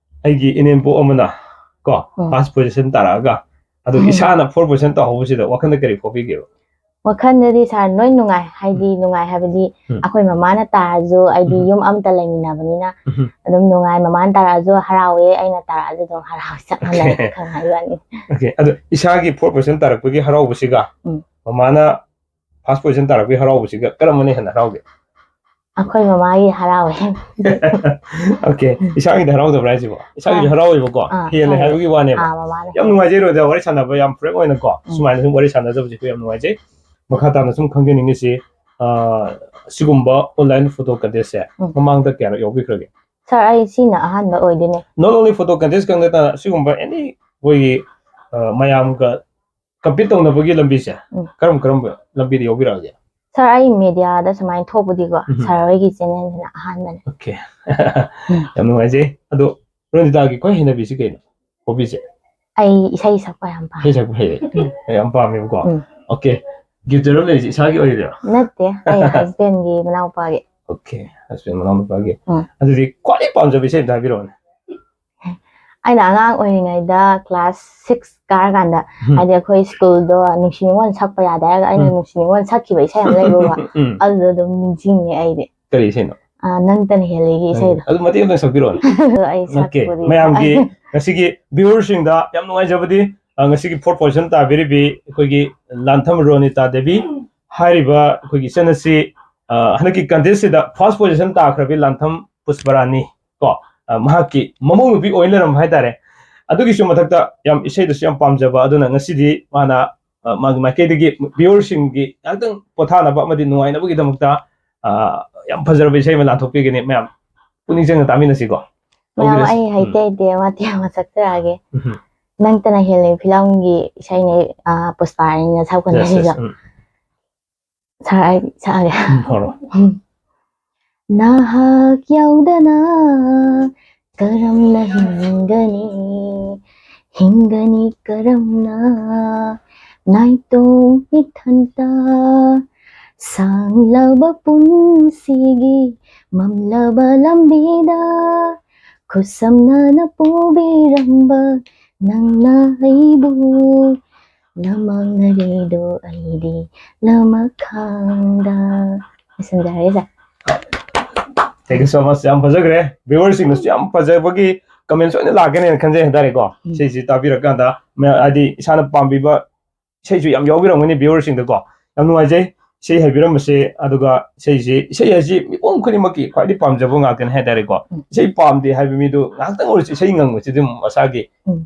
ꯑꯩꯒꯤ ꯏꯅꯦꯝꯄꯣꯛ ꯑꯃꯅ ꯀꯣ, ꯎꯝ꯫ first position ꯇꯥꯔꯛꯑꯒ, ꯑꯗꯨ ꯎꯝ꯫ ꯏꯁꯥꯅ fourth position ꯇꯥꯍꯧꯕꯁꯤꯗ ꯋꯥꯈꯜꯗ ꯀꯔꯤ ꯐꯥꯎꯕꯤꯒꯦꯕ? ꯋꯥꯈꯜꯗꯗꯤ sir ꯂꯣꯏ ꯅꯨꯡꯉꯥꯏ, ꯍꯥꯏꯗꯤ ꯅꯨꯡꯉꯥꯏ ꯍꯥꯏꯕꯗꯤ ꯎꯝ꯫ ꯑꯩꯈꯣꯏ ꯃꯃꯥꯅ ꯇꯥꯔꯁꯨ ꯑꯩꯗꯤ ꯎꯝ꯫ ꯌꯨꯝ ꯑꯝꯇ ꯂꯩꯃꯤꯟꯅꯕꯅꯤꯅ ꯎꯝ꯫ ꯑꯗꯨꯝ ꯅꯨꯡꯉꯥꯏ, ꯃꯃꯥꯅ ꯇꯥꯔꯛꯑꯁꯨ ꯍꯔꯥꯎꯋꯦ, ꯑꯩꯅ ꯇꯥꯔꯛꯑꯁꯨ ꯑꯗꯨꯝ ꯍꯔꯥꯎꯋꯦ, ꯆꯞ ꯃꯥꯟꯅꯩ꯫ Okay꯫ ꯈꯪ ꯍꯥꯏꯕ ꯋꯥꯅꯤ꯫ Okay, ꯑꯗꯣ ꯏꯁꯥꯒꯤ fourth position ꯇꯥꯔꯛꯄꯒꯤ ꯍꯔꯥꯎꯕꯁꯤꯒ ꯎꯝ꯫ ꯃꯃꯥꯅ first position ꯇꯥꯔꯛꯄꯒꯤ ꯍꯔꯥꯎꯕꯁꯤꯒ ꯀꯔꯝꯕꯅ ꯍꯦꯟꯅ ꯍꯔꯥꯎꯒꯦ? ꯑꯩꯈꯣꯏ ꯃꯃꯥꯒꯤ ꯍꯔꯥꯎꯋꯦ꯫ Okay, ꯏꯁꯥꯒꯤꯗꯤ ꯍꯔꯥꯎꯗꯕ꯭ꯔꯥ ꯍꯥꯏꯁꯤꯕꯣ? ꯏꯁꯥꯒꯤꯁꯨ ꯑꯥ꯫ ꯍꯔꯥꯎꯋꯦꯕꯀꯣ, ꯑꯥ, ꯍꯦꯜꯂꯦ ꯍꯔꯥꯎꯋꯦ꯫ ꯍꯥꯏꯕꯒꯤ ꯋꯥꯅꯦꯕ꯫ ꯑꯥ, ꯃꯃꯥꯅ ꯌꯥꯝ ꯍꯦꯜꯂꯦ꯫ ꯅꯨꯡꯉꯥꯏꯖꯩ ꯔꯣꯖꯥ, ꯋꯥꯔꯤ ꯁꯥꯟꯅꯕ ꯌꯥꯝ frank ꯑꯣꯏꯅꯀꯣ, ꯎꯝ꯫ ꯁꯨꯃꯥꯏꯅ ꯁꯨꯝ ꯋꯥꯔꯤ ꯁꯥꯟꯅꯖꯕꯁꯦ ꯑꯩꯈꯣꯏ ꯌꯥꯝ ꯅꯨꯡꯉꯥꯏꯖꯩ꯫ ꯃꯈꯥ ꯇꯥꯅ ꯁꯨꯝ ꯈꯪꯖꯅꯤꯡꯉꯤꯁꯤ, ꯑ, ꯁꯤꯒꯨꯝꯕ online photo contest ꯁꯦ ꯎꯝ꯫ ꯃꯃꯥꯡꯗ ꯀꯌꯥꯔꯛ ꯌꯥꯎꯕꯤꯈ꯭ꯔꯒꯦ? Sir, ꯑꯩ ꯁꯤꯅ ꯑꯍꯥꯟꯕ ꯑꯣꯏꯗꯣꯏꯅꯦ꯫ Not only photo contest ꯈꯛ ꯅꯠꯇꯅ ꯁꯤꯒꯨꯝꯕ any ꯑꯩꯈꯣꯏꯒꯤ, ꯑ, ꯃꯌꯥꯝꯒ compete ꯇꯧꯅꯕꯒꯤ ꯂꯝꯕꯤꯁꯦ ꯎꯝ꯫ ꯀꯔꯝ ꯀꯔꯝꯕ ꯂꯝꯕꯤꯗ ꯌꯥꯎꯕꯤꯔꯛꯑꯒꯦ? Sir, ꯑꯩ media ꯗ ꯁꯨꯃꯥꯏꯅ ꯊꯣꯛꯄꯗꯤꯀꯣ, ꯎꯝ꯫ Sir ꯍꯣꯏꯒꯤ channel ꯁꯤꯅ ꯑꯍꯥꯟꯕꯅꯦ꯫ Okay꯫ ꯎꯝ꯫ ꯌꯥꯝ ꯅꯨꯡꯉꯥꯏꯖꯩ꯫ ꯑꯗꯣ ꯔꯣꯅꯤꯇꯥꯒꯤ ꯈ꯭ꯋꯥꯏ ꯍꯩꯅꯕꯤꯁꯤ ꯀꯩꯅꯣ? Hobby ꯁꯦ? ꯑꯩ ꯏꯁꯩ ꯁꯛꯄ ꯌꯥꯝ ꯄꯥꯝꯃꯦ꯫ ꯏꯁꯩ ꯁꯛꯄ ꯍꯩꯌꯦ? ꯎꯝ꯫ ꯌꯥꯝ ꯄꯥꯝꯃꯦꯕꯀꯣ? ꯎꯝ꯫ Okay꯫ Guitar ꯑꯃ ꯂꯩꯔꯤꯁꯦ ꯏꯁꯥꯒꯤ ꯑꯣꯏꯔꯤꯔꯣ? ꯅꯠꯇꯦ, ꯑꯩ husband ꯀꯤ ꯃꯅꯥꯎꯄꯥꯒꯤ꯫ Okay, husband ꯃꯅꯥꯎ ꯅꯨꯄꯥꯒꯤ꯫ ꯎꯝ꯫ ꯑꯗꯨꯗꯤ ꯈ꯭ꯋꯥꯏꯗꯒꯤ ꯄꯥꯝꯖꯕ ꯏꯁꯩ ꯑꯝꯇ ꯍꯥꯏꯕꯤꯔꯛꯑꯣꯅꯦ꯫ ꯑꯩꯅ ꯑꯉꯥꯡ ꯑꯣꯏꯔꯤꯉꯩꯗ class six ꯀꯥꯔꯀꯥꯟꯗ, ꯎꯝ꯫ ꯍꯥꯏꯗꯤ ꯑꯩꯈꯣꯏ school ꯗꯣ ꯅꯨꯡꯁꯤ ꯅꯨꯡꯉꯣꯟ ꯁꯛꯄ ꯌꯥꯗꯦ ꯍꯥꯏꯔꯒ ꯑꯩꯅ ꯎꯝ꯫ ꯅꯨꯡꯁꯤ ꯅꯨꯡꯉꯣꯟ ꯁꯛꯈꯤꯕ ꯏꯁꯩ ꯑꯃ ꯂꯩꯕꯀꯣ꯫ ꯎꯝ꯫ ꯑꯗꯨꯗꯣ ꯑꯗꯨꯝ ꯅꯤꯡꯁꯤꯡꯉꯦ ꯑꯩꯗꯤ꯫ ꯀꯔꯤ ꯏꯁꯩꯅꯣ? ꯑꯥ, "ꯅꯪꯇꯅ ꯍꯦꯜꯂꯦꯒꯤ" ꯏꯁꯩꯗꯣ꯫ ꯑꯗꯨ ꯃꯇꯦꯛ ꯑꯃꯇꯪ ꯁꯛꯄꯤꯔꯛꯑꯣꯅꯦ꯫ ꯑꯗꯣ ꯑꯩ Okay, ꯁꯛꯄꯨꯗꯤ ꯃꯌꯥꯝꯒꯤ ꯁꯛꯑꯔꯣꯏ꯫ ꯉꯁꯤꯒꯤ viewer ꯁꯤꯡꯗ ꯌꯥꯝ ꯅꯨꯡꯉꯥꯏꯖꯕꯗꯤ, ꯑ, ꯉꯁꯤꯒꯤ fourth position ꯇꯥꯕꯤꯔꯤꯕꯤ ꯑꯩꯈꯣꯏꯒꯤ ꯂꯥꯟꯊꯝ ꯔꯣꯅꯤꯇꯥ ꯗꯦꯕꯤ ꯍꯥꯏꯔꯤꯕ ꯑꯩꯈꯣꯏꯒꯤ ꯏꯆꯟ ꯑꯁꯤ, ꯑ, ꯍꯟꯗꯛꯀꯤ contest ꯁꯤꯗ first position ꯇꯥꯈ꯭ꯔꯕꯤ ꯂꯥꯟꯊꯝ ꯄꯨꯁꯄꯔꯥꯅꯤ ꯀꯣ, ꯑ, ꯃꯍꯥꯛꯀꯤ ꯃꯃꯧ ꯅꯨꯄꯤ ꯑꯣꯏ ꯂꯩꯔꯝꯕ ꯍꯥꯏꯇꯥꯔꯦ꯫ ꯑꯗꯨꯒꯤꯁꯨ ꯃꯊꯛꯇ ꯌꯥꯝ ꯏꯁꯩꯗꯁꯨ ꯌꯥꯝ ꯄꯥꯝꯖꯕ, ꯑꯗꯨꯅ ꯉꯁꯤꯗꯤ ꯃꯥꯅ, ꯑ, ꯃꯥꯒꯤ ꯃꯥꯏꯀꯩꯗꯒꯤ viewer ꯁꯤꯡꯒꯤ ꯉꯥꯏꯍꯥꯛꯇꯪ ꯄꯣꯊꯥꯅꯕ ꯑꯃꯗꯤ ꯅꯨꯡꯉꯥꯏꯅꯕꯒꯤꯗꯃꯛꯇ, ꯑ, ꯌꯥꯝ ꯐꯖꯔꯕ ꯏꯁꯩ ꯑꯃ ꯂꯥꯟꯊꯣꯛꯄꯤꯒꯅꯤ꯫ ꯃꯌꯥꯝ ꯄꯨꯛꯅꯤꯡ ꯆꯪꯅ ꯇꯥꯃꯤꯟꯅꯁꯤꯀꯣ꯫ ꯃꯌꯥꯝ, ꯍꯧꯕꯤꯔꯁꯤ꯫ ꯑꯩ ꯎꯝ꯫ ꯍꯩꯇꯦ ꯍꯩꯇꯦ ꯃꯇꯦꯛ ꯑꯃ ꯁꯛꯆꯔꯛꯑꯒꯦ꯫ ꯎꯝ꯫ "ꯅꯪꯇꯅ ꯍꯦꯜꯂꯦ" ꯐꯤꯂꯝꯒꯤ ꯏꯁꯩꯅꯦ, ꯑ, ꯄꯨꯁꯄꯥꯔꯥꯅꯤꯅ ꯁꯛꯄꯅꯦ Yes, yes, ꯁꯤꯁꯨ꯫ ꯎꯝ꯫ Sir, ꯑꯩ ꯁꯛꯑꯒꯦ꯫ ꯎꯝ, ꯍꯧꯔꯣ꯫ ꯅꯍꯥꯛ ꯌꯥꯎꯗꯅ ꯀꯔꯝꯅ ꯍꯤꯡꯒꯅꯤ? ꯍꯤꯡꯒꯅꯤ ꯀꯔꯝꯅ ꯅꯥꯏꯇꯣꯝ ꯏꯊꯟꯇ? ꯁꯥꯡꯂꯕ ꯄꯨꯟꯁꯤꯒꯤ ꯃꯝꯂꯕ ꯂꯝꯕꯤꯗ ꯈꯨꯠꯁꯝꯅꯅ ꯄꯨꯕꯤꯔꯝꯕ ꯅꯪꯅ ꯑꯩꯕꯨ ꯂꯃꯥꯡꯅꯔꯤꯗꯣ ꯑꯩꯗꯤ ꯂꯃꯈꯥꯡꯗ꯫ ꯂꯣꯏꯁꯤꯟꯖꯔꯦ, ꯁꯥꯔ꯫ Thank you so much. ꯌꯥꯝ ꯐꯖꯈ꯭ꯔꯦ꯫ Viewerꯁꯤꯡꯅꯁꯨ ꯌꯥꯝ ꯐꯖꯕꯒꯤ comments ꯑꯣꯏꯅ ꯂꯥꯛꯀꯅꯦꯅ ꯈꯟꯖꯩ ꯍꯥꯏꯇꯥꯔꯦꯀꯣ꯫ ꯎꯝ. ꯁꯤꯁꯤ ꯇꯥꯕꯤꯔꯀꯥꯟꯗ ꯃꯌꯥꯝ, ꯍꯥꯏꯗꯤ ꯏꯁꯥꯅ ꯄꯥꯝꯕꯤꯕ ꯏꯁꯩꯁꯨ ꯌꯥꯝ ꯌꯥꯎꯕꯤꯔꯝꯒꯅꯤ viewerꯁꯤꯡꯗꯀꯣ꯫ ꯌꯥꯝ ꯅꯨꯡꯉꯥꯏꯖꯩ ꯏꯁꯩ ꯍꯥꯏꯕꯤꯔꯝꯕꯁꯦ꯫ ꯑꯗꯨꯒ ꯏꯁꯩꯁꯤ, ꯏꯁꯩ ꯍꯥꯏꯁꯤ ꯃꯤꯄꯨꯝ ꯈꯨꯗꯤꯡꯃꯛꯀꯤ ꯈ꯭ꯋꯥꯏꯗꯒꯤ ꯄꯥꯝꯖꯕ ꯉꯥꯛꯇꯅꯤ ꯍꯥꯏꯇꯥꯔꯦꯀꯣ꯫ ꯎꯝ. ꯏꯁꯩ ꯄꯥꯝꯗꯦ ꯍꯥꯏꯕ ꯃꯤꯗꯨ ꯉꯥꯏꯍꯥꯛꯇꯪ ꯑꯣꯏꯔꯁꯨ ꯏꯁꯩ ꯉꯪꯕꯁꯤ ꯑꯗꯨꯝ ꯃꯁꯥꯒꯤ ꯎꯝ.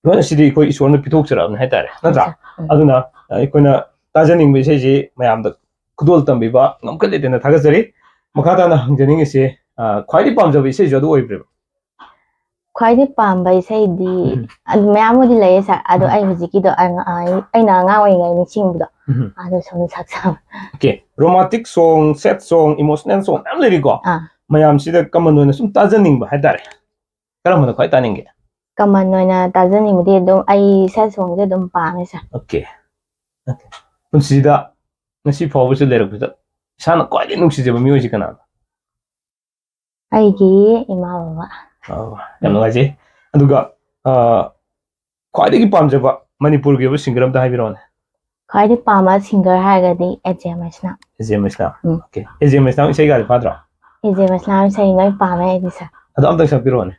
ꯂꯣꯏꯅ ꯁꯤꯗꯤ ꯑꯩꯈꯣꯏ ꯏꯁꯣꯔꯅ ꯄꯤꯊꯣꯛꯆꯔꯕꯅꯤ ꯍꯥꯏꯇꯥꯔꯦ, ꯅꯠꯇ꯭ꯔꯥ? ꯎꯝ. ꯑꯗꯨꯅ ꯑꯩꯈꯣꯏꯅ ꯇꯥꯖꯅꯤꯡꯕ ꯏꯁꯩꯁꯤ ꯃꯌꯥꯝꯗ ꯈꯨꯗꯣꯜ ꯇꯝꯕꯤꯕ ꯉꯝꯈꯩ ꯂꯩꯇꯅ ꯊꯥꯒꯠꯆꯔꯤ꯫ ꯃꯈꯥ ꯇꯥꯅ ꯍꯪꯖꯅꯤꯡꯉꯤꯁꯤ, ꯑ, ꯈ꯭ꯋꯥꯏꯗꯒꯤ ꯄꯥꯝꯖꯕ ꯏꯁꯩꯁꯨ ꯑꯗꯨ ꯑꯣꯏꯕ꯭ꯔꯦꯕ? ꯈ꯭ꯋꯥꯏꯗꯒꯤ ꯄꯥꯝꯕ ꯏꯁꯩꯗꯤ ꯎꯝ. ꯑꯗꯨ ꯃꯌꯥꯝꯕꯨꯗꯤ ꯂꯩꯌꯦ, ꯁꯥꯔ꯫ ꯑꯗꯣ ꯎꯝ. ꯑꯩ ꯍꯧꯖꯤꯛꯀꯤꯗꯣ ꯑꯩ ꯑꯩ- ꯑꯩꯅ ꯑꯉꯥꯡ ꯑꯣꯏꯔꯤꯉꯩ ꯅꯤꯡꯁꯤꯡꯕꯗꯣ, ꯎꯝ. ꯑꯗꯨ ꯁꯨꯝ ꯁꯛꯆꯕ꯫ Okay, romantic song, sad song, emotional song ꯃꯌꯥꯝ ꯂꯩꯔꯤꯀꯣ꯫ ꯑꯥ. ꯃꯌꯥꯝꯁꯤꯗ common ꯑꯣꯏꯅ ꯁꯨꯝ ꯇꯥꯖꯅꯤꯡꯕ ꯍꯥꯏꯇꯥꯔꯦ, ꯀꯔꯝꯕꯅ ꯈ꯭ꯋꯥꯏ ꯇꯥꯅꯤꯡꯒꯦ? Common ꯑꯣꯏꯅ ꯇꯥꯖꯅꯤꯡꯕꯗꯤ ꯑꯗꯨꯝ ꯑꯩ sad songꯁꯦ ꯑꯗꯨꯝ ꯄꯥꯝꯃꯦ, ꯁꯥꯔ꯫ Okay, okay. ꯄꯨꯟꯁꯤꯗ ꯉꯁꯤ ꯐꯥꯎꯕꯁꯨ ꯂꯩꯔꯛꯄꯗ ꯏꯁꯥꯅ ꯈ꯭ꯋꯥꯏꯗꯒꯤ ꯅꯨꯡꯁꯤꯖꯕ ꯃꯤꯑꯣꯏꯁꯤ ꯀꯅꯥꯅꯣ? ꯑꯩꯒꯤ ꯏꯃꯥ ꯕꯕꯥ꯫ ꯑꯣ, ꯌꯥꯝ ꯅꯨꯡꯉꯥꯏꯖꯩ꯫ ꯑꯗꯨꯒ, ꯑ, ꯈ꯭ꯋꯥꯏꯗꯒꯤ ꯄꯥꯝꯖꯕ ꯃꯅꯤꯄꯨꯔꯒꯤ ꯑꯣꯏꯕ singer ꯑꯝꯇ ꯍꯥꯏꯕꯤꯔꯛꯑꯣꯅꯦ꯫ ꯈ꯭ꯋꯥꯏꯗꯒꯤ ꯄꯥꯝꯕ singer ꯍꯥꯏꯔꯒꯗꯤ ꯑꯦꯖꯦ ꯃꯩꯁꯅꯥꯝ꯫ ꯑꯦꯖꯦ ꯃꯩꯁꯅꯥꯝ꯫ ꯎꯝ. Okay. ꯑꯦꯖꯦ ꯃꯩꯁꯅꯥꯝ ꯏꯁꯩꯒꯗꯤ ꯐꯥꯗ꯭ꯔꯣ? ꯑꯦꯖꯦ ꯃꯩꯁꯅꯥꯝ ꯏꯁꯩ ꯂꯣꯏ ꯄꯥꯝꯃꯦ ꯑꯩꯗꯤ, ꯁꯥꯔ꯫ ꯑꯗꯣ ꯑꯝꯇꯪ ꯁꯛꯄꯤꯔꯛꯑꯣꯅꯦ꯫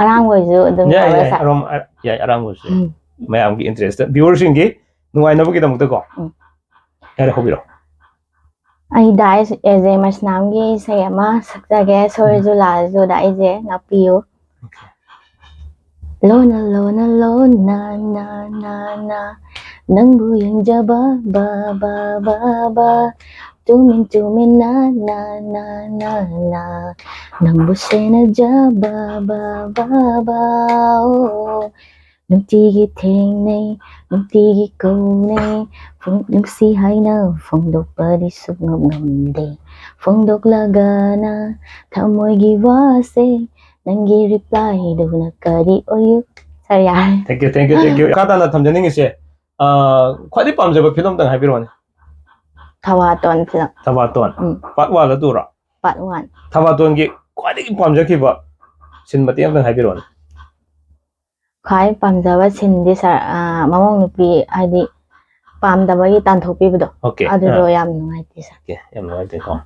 ꯑꯔꯥꯡꯕ ꯑꯣꯏꯁꯨ ꯑꯗꯨꯝ ꯌꯥꯏ, ꯌꯥꯎꯋꯦ, ꯌꯥꯏ, ꯁꯥꯔ꯫ ꯑꯔꯥꯡ-, ꯑ-, ꯌꯥꯏ, ꯑꯔꯥꯡꯕꯁꯨ ꯌꯥꯏ꯫ ꯎꯝ. ꯃꯌꯥꯝꯒꯤ interest, viewerꯁꯤꯡꯒꯤ ꯅꯨꯡꯉꯥꯏꯅꯕꯒꯤꯗꯃꯛꯇꯀꯣ꯫ ꯎꯝ. ꯌꯥꯔꯦ, ꯍꯧꯕꯤꯔꯣ꯫ ꯑꯩ ꯗꯥꯏꯁ ꯑꯦꯖꯦ ꯃꯩꯁꯅꯥꯝꯒꯤ ꯏꯁꯩ ꯑꯃ ꯁꯛꯆꯒꯦ꯫ ꯁꯣꯏꯔꯁꯨ ꯂꯥꯜꯂꯁꯨ ꯗꯥ ꯑꯩꯁꯦ ꯉꯥꯛꯄꯤꯌꯨ꯫ ꯂꯣꯅ ꯂꯣꯅ ꯂꯣꯅ ꯅꯥ ꯅꯥ ꯅꯥ, ꯅꯪꯕꯨ ꯌꯦꯡꯖꯕ ꯕꯥ ꯕꯥ ꯕꯥ ꯕꯥ, ꯇꯨꯃꯤꯟ ꯇꯨꯃꯤꯟꯅ ꯅꯥ ꯅꯥ ꯅꯥ ꯅꯥ, ꯅꯪꯕꯨ ꯁꯦꯟꯅꯖꯕ ꯕꯥ ꯕꯥ ꯕꯥ, ꯑꯣ, ꯅꯨꯡꯇꯤꯒꯤ ꯊꯦꯡꯅꯩ, ꯅꯨꯡꯇꯤꯒꯤ ꯀꯧꯅꯩ, ꯐꯣꯡ-, ꯅꯨꯡꯁꯤ ꯍꯥꯏꯅ ꯐꯣꯡꯗꯣꯛꯄꯗꯤ ꯁꯨꯛꯉꯝ ꯉꯝꯗꯦ꯫ ꯐꯣꯡꯗꯣꯛꯂꯒꯅ ꯊꯃꯣꯏꯒꯤ ꯋꯥꯁꯦ, ꯅꯪꯒꯤ replyꯗꯨꯅ ꯀꯔꯤ ꯑꯣꯏꯌꯨ? Sir, ꯌꯥꯔꯦ꯫ Thank you, thank you, thank you. ꯃꯈꯥ ꯇꯥꯅ ꯊꯝꯖꯅꯤꯡꯉꯤꯁꯦ, ꯑ, ꯈ꯭ꯋꯥꯏꯗꯒꯤ ꯄꯥꯝꯖꯕ film ꯑꯝꯇꯪ ꯍꯥꯏꯕꯤꯔꯛꯑꯣꯅꯦ꯫ ꯊꯕꯥꯇꯣꯟ film꯫ ꯊꯕꯥꯇꯣꯟ꯫ ꯎꯝ꯫ Part one ꯂ two ꯔꯣ? Part one꯫ ꯊꯕꯥꯇꯣꯟꯒꯤ ꯈ꯭ꯋꯥꯏꯗꯒꯤ ꯄꯥꯝꯖꯈꯤꯕ scene ꯃꯇꯦꯛ ꯑꯝꯇꯪ ꯍꯥꯏꯕꯤꯔꯛꯑꯣꯅꯦ꯫ ꯈ꯭ꯋꯥꯏ ꯄꯥꯝꯖꯕ sceneꯗꯤ sir, ꯑ, ꯃꯃꯧ ꯅꯨꯄꯤ ꯍꯥꯏꯗꯤ ꯄꯥꯝꯗꯕꯒꯤ ꯇꯥꯟꯊꯣꯛꯄꯤꯕꯗꯣ, Okay, ꯑꯗꯨꯗꯣ ꯑ꯫ ꯌꯥꯝ ꯅꯨꯡꯉꯥꯏꯇꯦ sir꯫ Okay, ꯌꯥꯝ ꯅꯨꯡꯉꯥꯏꯇꯦꯀꯣ꯫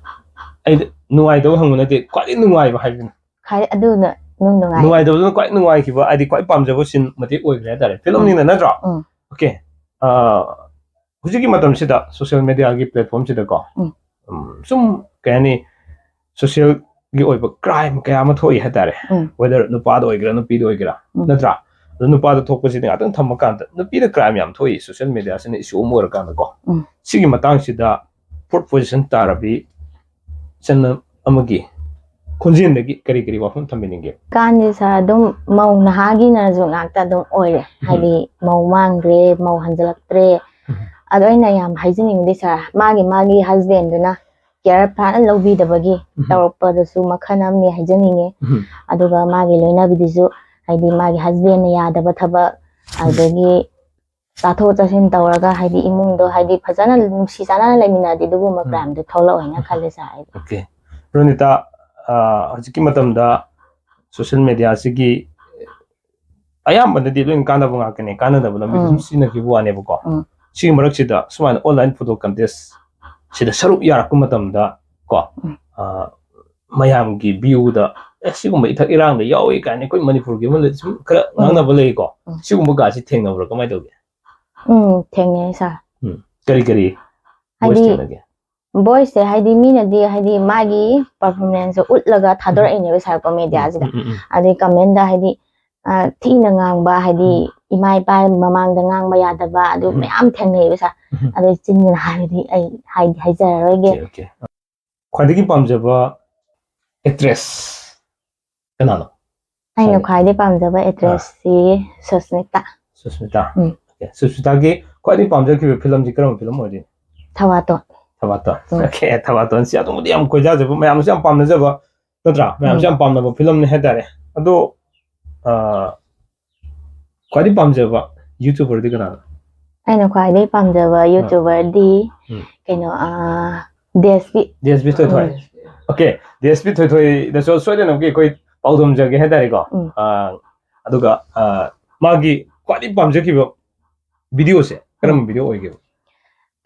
ꯑꯩꯗꯤ ꯅꯨꯡꯉꯥꯏꯇꯕ ꯍꯪꯕ ꯅꯠꯇꯦ, ꯈ꯭ꯋꯥꯏꯗꯒꯤ ꯅꯨꯡꯉꯥꯏꯕ ꯍꯥꯏꯕꯗꯨꯅ꯫ ꯈ꯭ꯋꯥꯏ-, ꯑꯗꯨꯅ ꯅꯨꯡ ꯅꯨꯡꯉꯥꯏ꯫ ꯅꯨꯡꯉꯥꯏꯇꯕꯗꯨꯅ ꯈ꯭ꯋꯥꯏ ꯅꯨꯡꯉꯥꯏꯈꯤꯕ, ꯍꯥꯏꯗꯤ ꯈ꯭ꯋꯥꯏ ꯄꯥꯝꯖꯕ scene ꯃꯇꯦꯛ ꯑꯣꯏꯈ꯭ꯔꯦ ꯍꯥꯏꯇꯥꯔꯦ꯫ Filmꯅꯤꯅ, ꯎꯝ꯫ ꯅꯠꯇ꯭ꯔꯣ? ꯎꯝ꯫ Okay, ꯑ, ꯍꯧꯖꯤꯛꯀꯤ ꯃꯇꯝꯁꯤꯗ social mediaꯒꯤ platformꯁꯤꯗꯀꯣ, ꯎꯝ꯫ ꯎꯝ, ꯁꯨꯝ, ꯀꯩ ꯍꯥꯏꯅꯤ, socialꯒꯤ ꯑꯣꯏꯕ crime ꯀꯌꯥ ꯑꯃ ꯊꯣꯛꯏ ꯍꯥꯏꯇꯥꯔꯦ꯫ ꯎꯝ꯫ Whether ꯅꯨꯄꯥꯗ ꯑꯣꯏꯒꯦꯔꯥ, ꯅꯨꯄꯤꯗ ꯑꯣꯏꯒꯦꯔꯥ, ꯎꯝ꯫ ꯅꯠꯇ꯭ꯔꯥ? ꯑꯗꯣ ꯅꯨꯄꯥꯗ ꯊꯣꯛꯄꯁꯤꯗꯤ ꯉꯥꯛꯇꯪ ꯊꯝꯃꯀꯥꯟꯗ, ꯅꯨꯄꯤꯗ crime ꯌꯥꯝ ꯊꯣꯛꯏ, social mediaꯁꯤꯅ issue ꯑꯃ ꯑꯣꯏꯔꯀꯥꯟꯗꯀꯣ꯫ ꯎꯝ꯫ ꯁꯤꯒꯤ ꯃꯇꯥꯡꯁꯤꯗ fourth position ꯇꯥꯔꯕꯤ ꯏꯆꯟ ꯑꯃꯒꯤ ꯈꯣꯟꯖꯦꯜꯗꯒꯤ ꯀꯔꯤ ꯀꯔꯤ ꯋꯥꯐꯝ ꯊꯝꯕꯤꯅꯤꯡꯒꯦ? ꯀꯥꯟꯗꯤ sir, ꯑꯗꯨꯝ ꯃꯧ ꯅꯍꯥꯒꯤꯅꯁꯨ ꯉꯥꯛꯇ ꯑꯗꯨꯝ ꯑꯣꯏꯔꯦ꯫ ꯎꯝ꯫ ꯍꯥꯏꯗꯤ ꯃꯧ ꯃꯥꯡꯈ꯭ꯔꯦ, ꯃꯧ ꯍꯟꯖꯤꯜꯂꯛꯇ꯭ꯔꯦ꯫ ꯎꯝ꯫ ꯑꯗꯣ ꯑꯩꯅ ꯌꯥꯝ ꯍꯥꯏꯖꯅꯤꯡꯉꯤꯗꯤ sir, ꯃꯥꯒꯤ, ꯃꯥꯒꯤ husbandꯗꯨꯅ care ꯐꯖꯅ ꯂꯧꯕꯤꯗꯕꯒꯤ ꯎꯝ꯫ ꯇꯧꯔꯛꯄꯗꯁꯨ ꯃꯈꯜ ꯑꯃꯅꯤ ꯍꯥꯏꯖꯅꯤꯡꯉꯤ꯫ ꯎꯝ꯫ ꯑꯗꯨꯒ ꯃꯥꯒꯤ ꯂꯣꯏꯅꯕꯤꯗꯨꯁꯨ, ꯍꯥꯏꯗꯤ ꯃꯥꯒꯤ husbandꯅ ꯌꯥꯗꯕ ꯊꯕꯛ, ꯎꯝ꯫ ꯑꯗꯒꯤ ꯆꯥꯊꯣꯛ ꯆꯥꯁꯤꯟ ꯇꯧꯔꯒ, ꯍꯥꯏꯗꯤ ꯏꯃꯨꯡꯗꯣ, ꯍꯥꯏꯗꯤ ꯐꯖꯅ ꯅꯨꯡꯁꯤ ꯆꯥꯟꯅꯅ ꯂꯩꯃꯤꯟꯅꯔꯗꯤ ꯑꯗꯨꯒꯨꯝꯕ ꯎꯝ꯫ Crimeꯗꯣ ꯊꯣꯛꯂꯛꯑꯣꯏꯅ ꯎꯝ꯫ ꯈꯜꯂꯦ sir, ꯑꯩꯗꯤ꯫ Okay꯫ ꯔꯣꯅꯤꯇꯥ, ꯑ, ꯍꯧꯖꯤꯛꯀꯤ ꯃꯇꯝꯗ social mediaꯁꯤꯒꯤ ꯑꯌꯥꯝꯕꯅꯗꯤ ꯂꯣꯏꯅ ꯀꯥꯟꯅꯕ ꯉꯥꯛꯇꯅꯦ, ꯀꯥꯟꯅꯗꯕ ꯂꯝꯕꯤꯗ ꯁꯨꯝ ꯎꯝ꯫ ꯁꯤꯖꯤꯟꯅꯈꯤꯕ ꯋꯥꯅꯦꯕꯀꯣ꯫ ꯎꯝ꯫ ꯁꯤꯒꯤ ꯃꯔꯛꯁꯤꯗ ꯁꯨꯃꯥꯏꯅ online photo contest ꯁꯤꯗ ꯁꯔꯨꯛ ꯌꯥꯔꯛꯄ ꯃꯇꯝꯗ ꯀꯣ, ꯎꯝ꯫ ꯑ, ꯃꯌꯥꯝꯒꯤ viewꯗ, "ꯑꯦ, ꯁꯤꯒꯨꯝꯕ ꯏꯊꯛ ꯏꯔꯥꯡꯗ ꯌꯥꯎꯏ" ꯀꯥꯏꯅ ꯑꯩꯈꯣꯏ ꯃꯅꯤꯄꯨꯔꯒꯤ ꯑꯃ ꯂꯩ-, ꯁꯨꯝ ꯈꯔ ꯎꯝ꯫ ꯉꯥꯡꯅꯕ ꯂꯩꯀꯣ꯫ ꯎꯝ꯫ ꯁꯤꯒꯨꯝꯕ ꯀꯥꯁꯤ ꯊꯦꯡꯅꯕ꯭ꯔꯥ? ꯀꯃꯥꯏꯅ ꯇꯧꯒꯦ? ꯎꯝ, ꯊꯦꯡꯅꯩ sir꯫ ꯎꯝ꯫ ꯀꯔꯤ ꯀꯔꯤ voice ꯍꯥꯏꯗꯤ, ꯊꯦꯡꯅꯒꯦ? Voiceꯁꯦ ꯍꯥꯏꯗꯤ ꯃꯤꯅꯗꯤ ꯍꯥꯏꯗꯤ ꯃꯥꯒꯤ performanceꯁꯦ ꯎꯠꯂꯒ ꯊꯥꯗꯣꯔꯛꯏꯅꯦꯕ sir, social mediaꯁꯤꯗ꯫ ꯎꯝ, ꯎꯝ, ꯎꯝ꯫ ꯑꯗꯩ commentꯗ ꯍꯥꯏꯗꯤ, ꯑ, ꯊꯤꯅ ꯉꯥꯡꯕ, ꯍꯥꯏꯗꯤ ꯎꯝ꯫ ꯏꯃꯥ ꯏꯄꯥ ꯃꯃꯥꯡꯗ ꯉꯥꯡꯕ ꯌꯥꯗꯕ, ꯑꯗꯨ ꯎꯝ꯫ ꯃꯌꯥꯝ ꯊꯦꯡꯅꯩꯕ sir꯫ ꯎꯝ꯫ ꯑꯗꯩ ꯆꯤꯟꯁꯤꯅ ꯍꯥꯏꯕꯗꯤ ꯑꯩ ꯍꯥꯏꯗꯤ ꯍꯥꯏꯖꯔꯔꯣꯏꯒꯦ꯫ Okay, okay꯫ ꯈ꯭ꯋꯥꯏꯗꯒꯤ ꯄꯥꯝꯖꯕ actress ꯀꯅꯥꯅꯣ? ꯑꯩꯅ ꯈ꯭ꯋꯥꯏꯗꯒꯤ ꯄꯥꯝꯖꯕ actress ꯁꯤ ꯁꯨꯁꯃꯤꯇꯥ꯫ ꯁꯨꯁꯃꯤꯇꯥ꯫ ꯎꯝ꯫ Okay. ꯁꯨꯁꯃꯤꯇꯥꯒꯤ ꯈ꯭ꯋꯥꯏꯗꯒꯤ ꯄꯥꯝꯖꯈꯤꯕ ꯐꯤꯂꯝꯁꯤ ꯀꯔꯝꯕ ꯐꯤꯂꯝ ꯑꯣꯏꯗꯣꯏꯅꯣ? ꯊꯕꯥꯇꯣꯟ꯫ ꯊꯕꯥꯇꯣꯟ꯫ ꯎꯝ꯫ Okay, ꯊꯕꯥꯇꯣꯟꯁꯤ ꯑꯗꯨꯝꯕꯨꯗꯤ ꯌꯥꯝ ꯈꯣꯏꯗꯥꯖꯕ, ꯃꯌꯥꯝꯅꯁꯨ ꯌꯥꯝ ꯄꯥꯝꯅꯖꯕ, ꯅꯠꯇ꯭ꯔꯥ? ꯃꯌꯥꯝꯁꯨ ꯎꯝ꯫ ꯌꯥꯝ ꯄꯥꯝꯅꯕ ꯐꯤꯂꯝꯅꯤ ꯍꯥꯏꯇꯥꯔꯦ꯫ ꯑꯗꯣ ꯑ, ꯈ꯭ꯋꯥꯏꯗꯒꯤ ꯄꯥꯝꯖꯕ YouTuberꯗꯤ ꯀꯅꯥꯅꯣ? ꯑꯩꯅ ꯈ꯭ꯋꯥꯏꯗꯒꯤ ꯄꯥꯝꯖꯕ YouTuberꯗꯤ ꯎꯝ꯫ ꯀꯩꯅꯣ, ꯑ, D S P. D S P ꯊꯣꯏꯊꯣꯏ꯫ ꯎꯝ꯫ Okay, ꯗꯤ ꯑꯦꯁ ꯄꯤ ꯊꯣꯏꯊꯣꯏꯗꯁꯨ ꯁꯣꯏꯗꯅꯃꯛꯀꯤ ꯑꯩꯈꯣꯏ ꯄꯥꯎꯗꯝꯖꯒꯦ ꯍꯥꯏꯇꯥꯔꯦꯀꯣ꯫ ꯎꯝ꯫ ꯑ, ꯑꯗꯨꯒ ꯑ, ꯃꯥꯒꯤ ꯈ꯭ꯋꯥꯏꯗꯒꯤ ꯄꯥꯝꯖꯈꯤꯕ videoꯁꯦ ꯀꯔꯝꯕ video ꯑꯣꯏꯒꯦꯕ?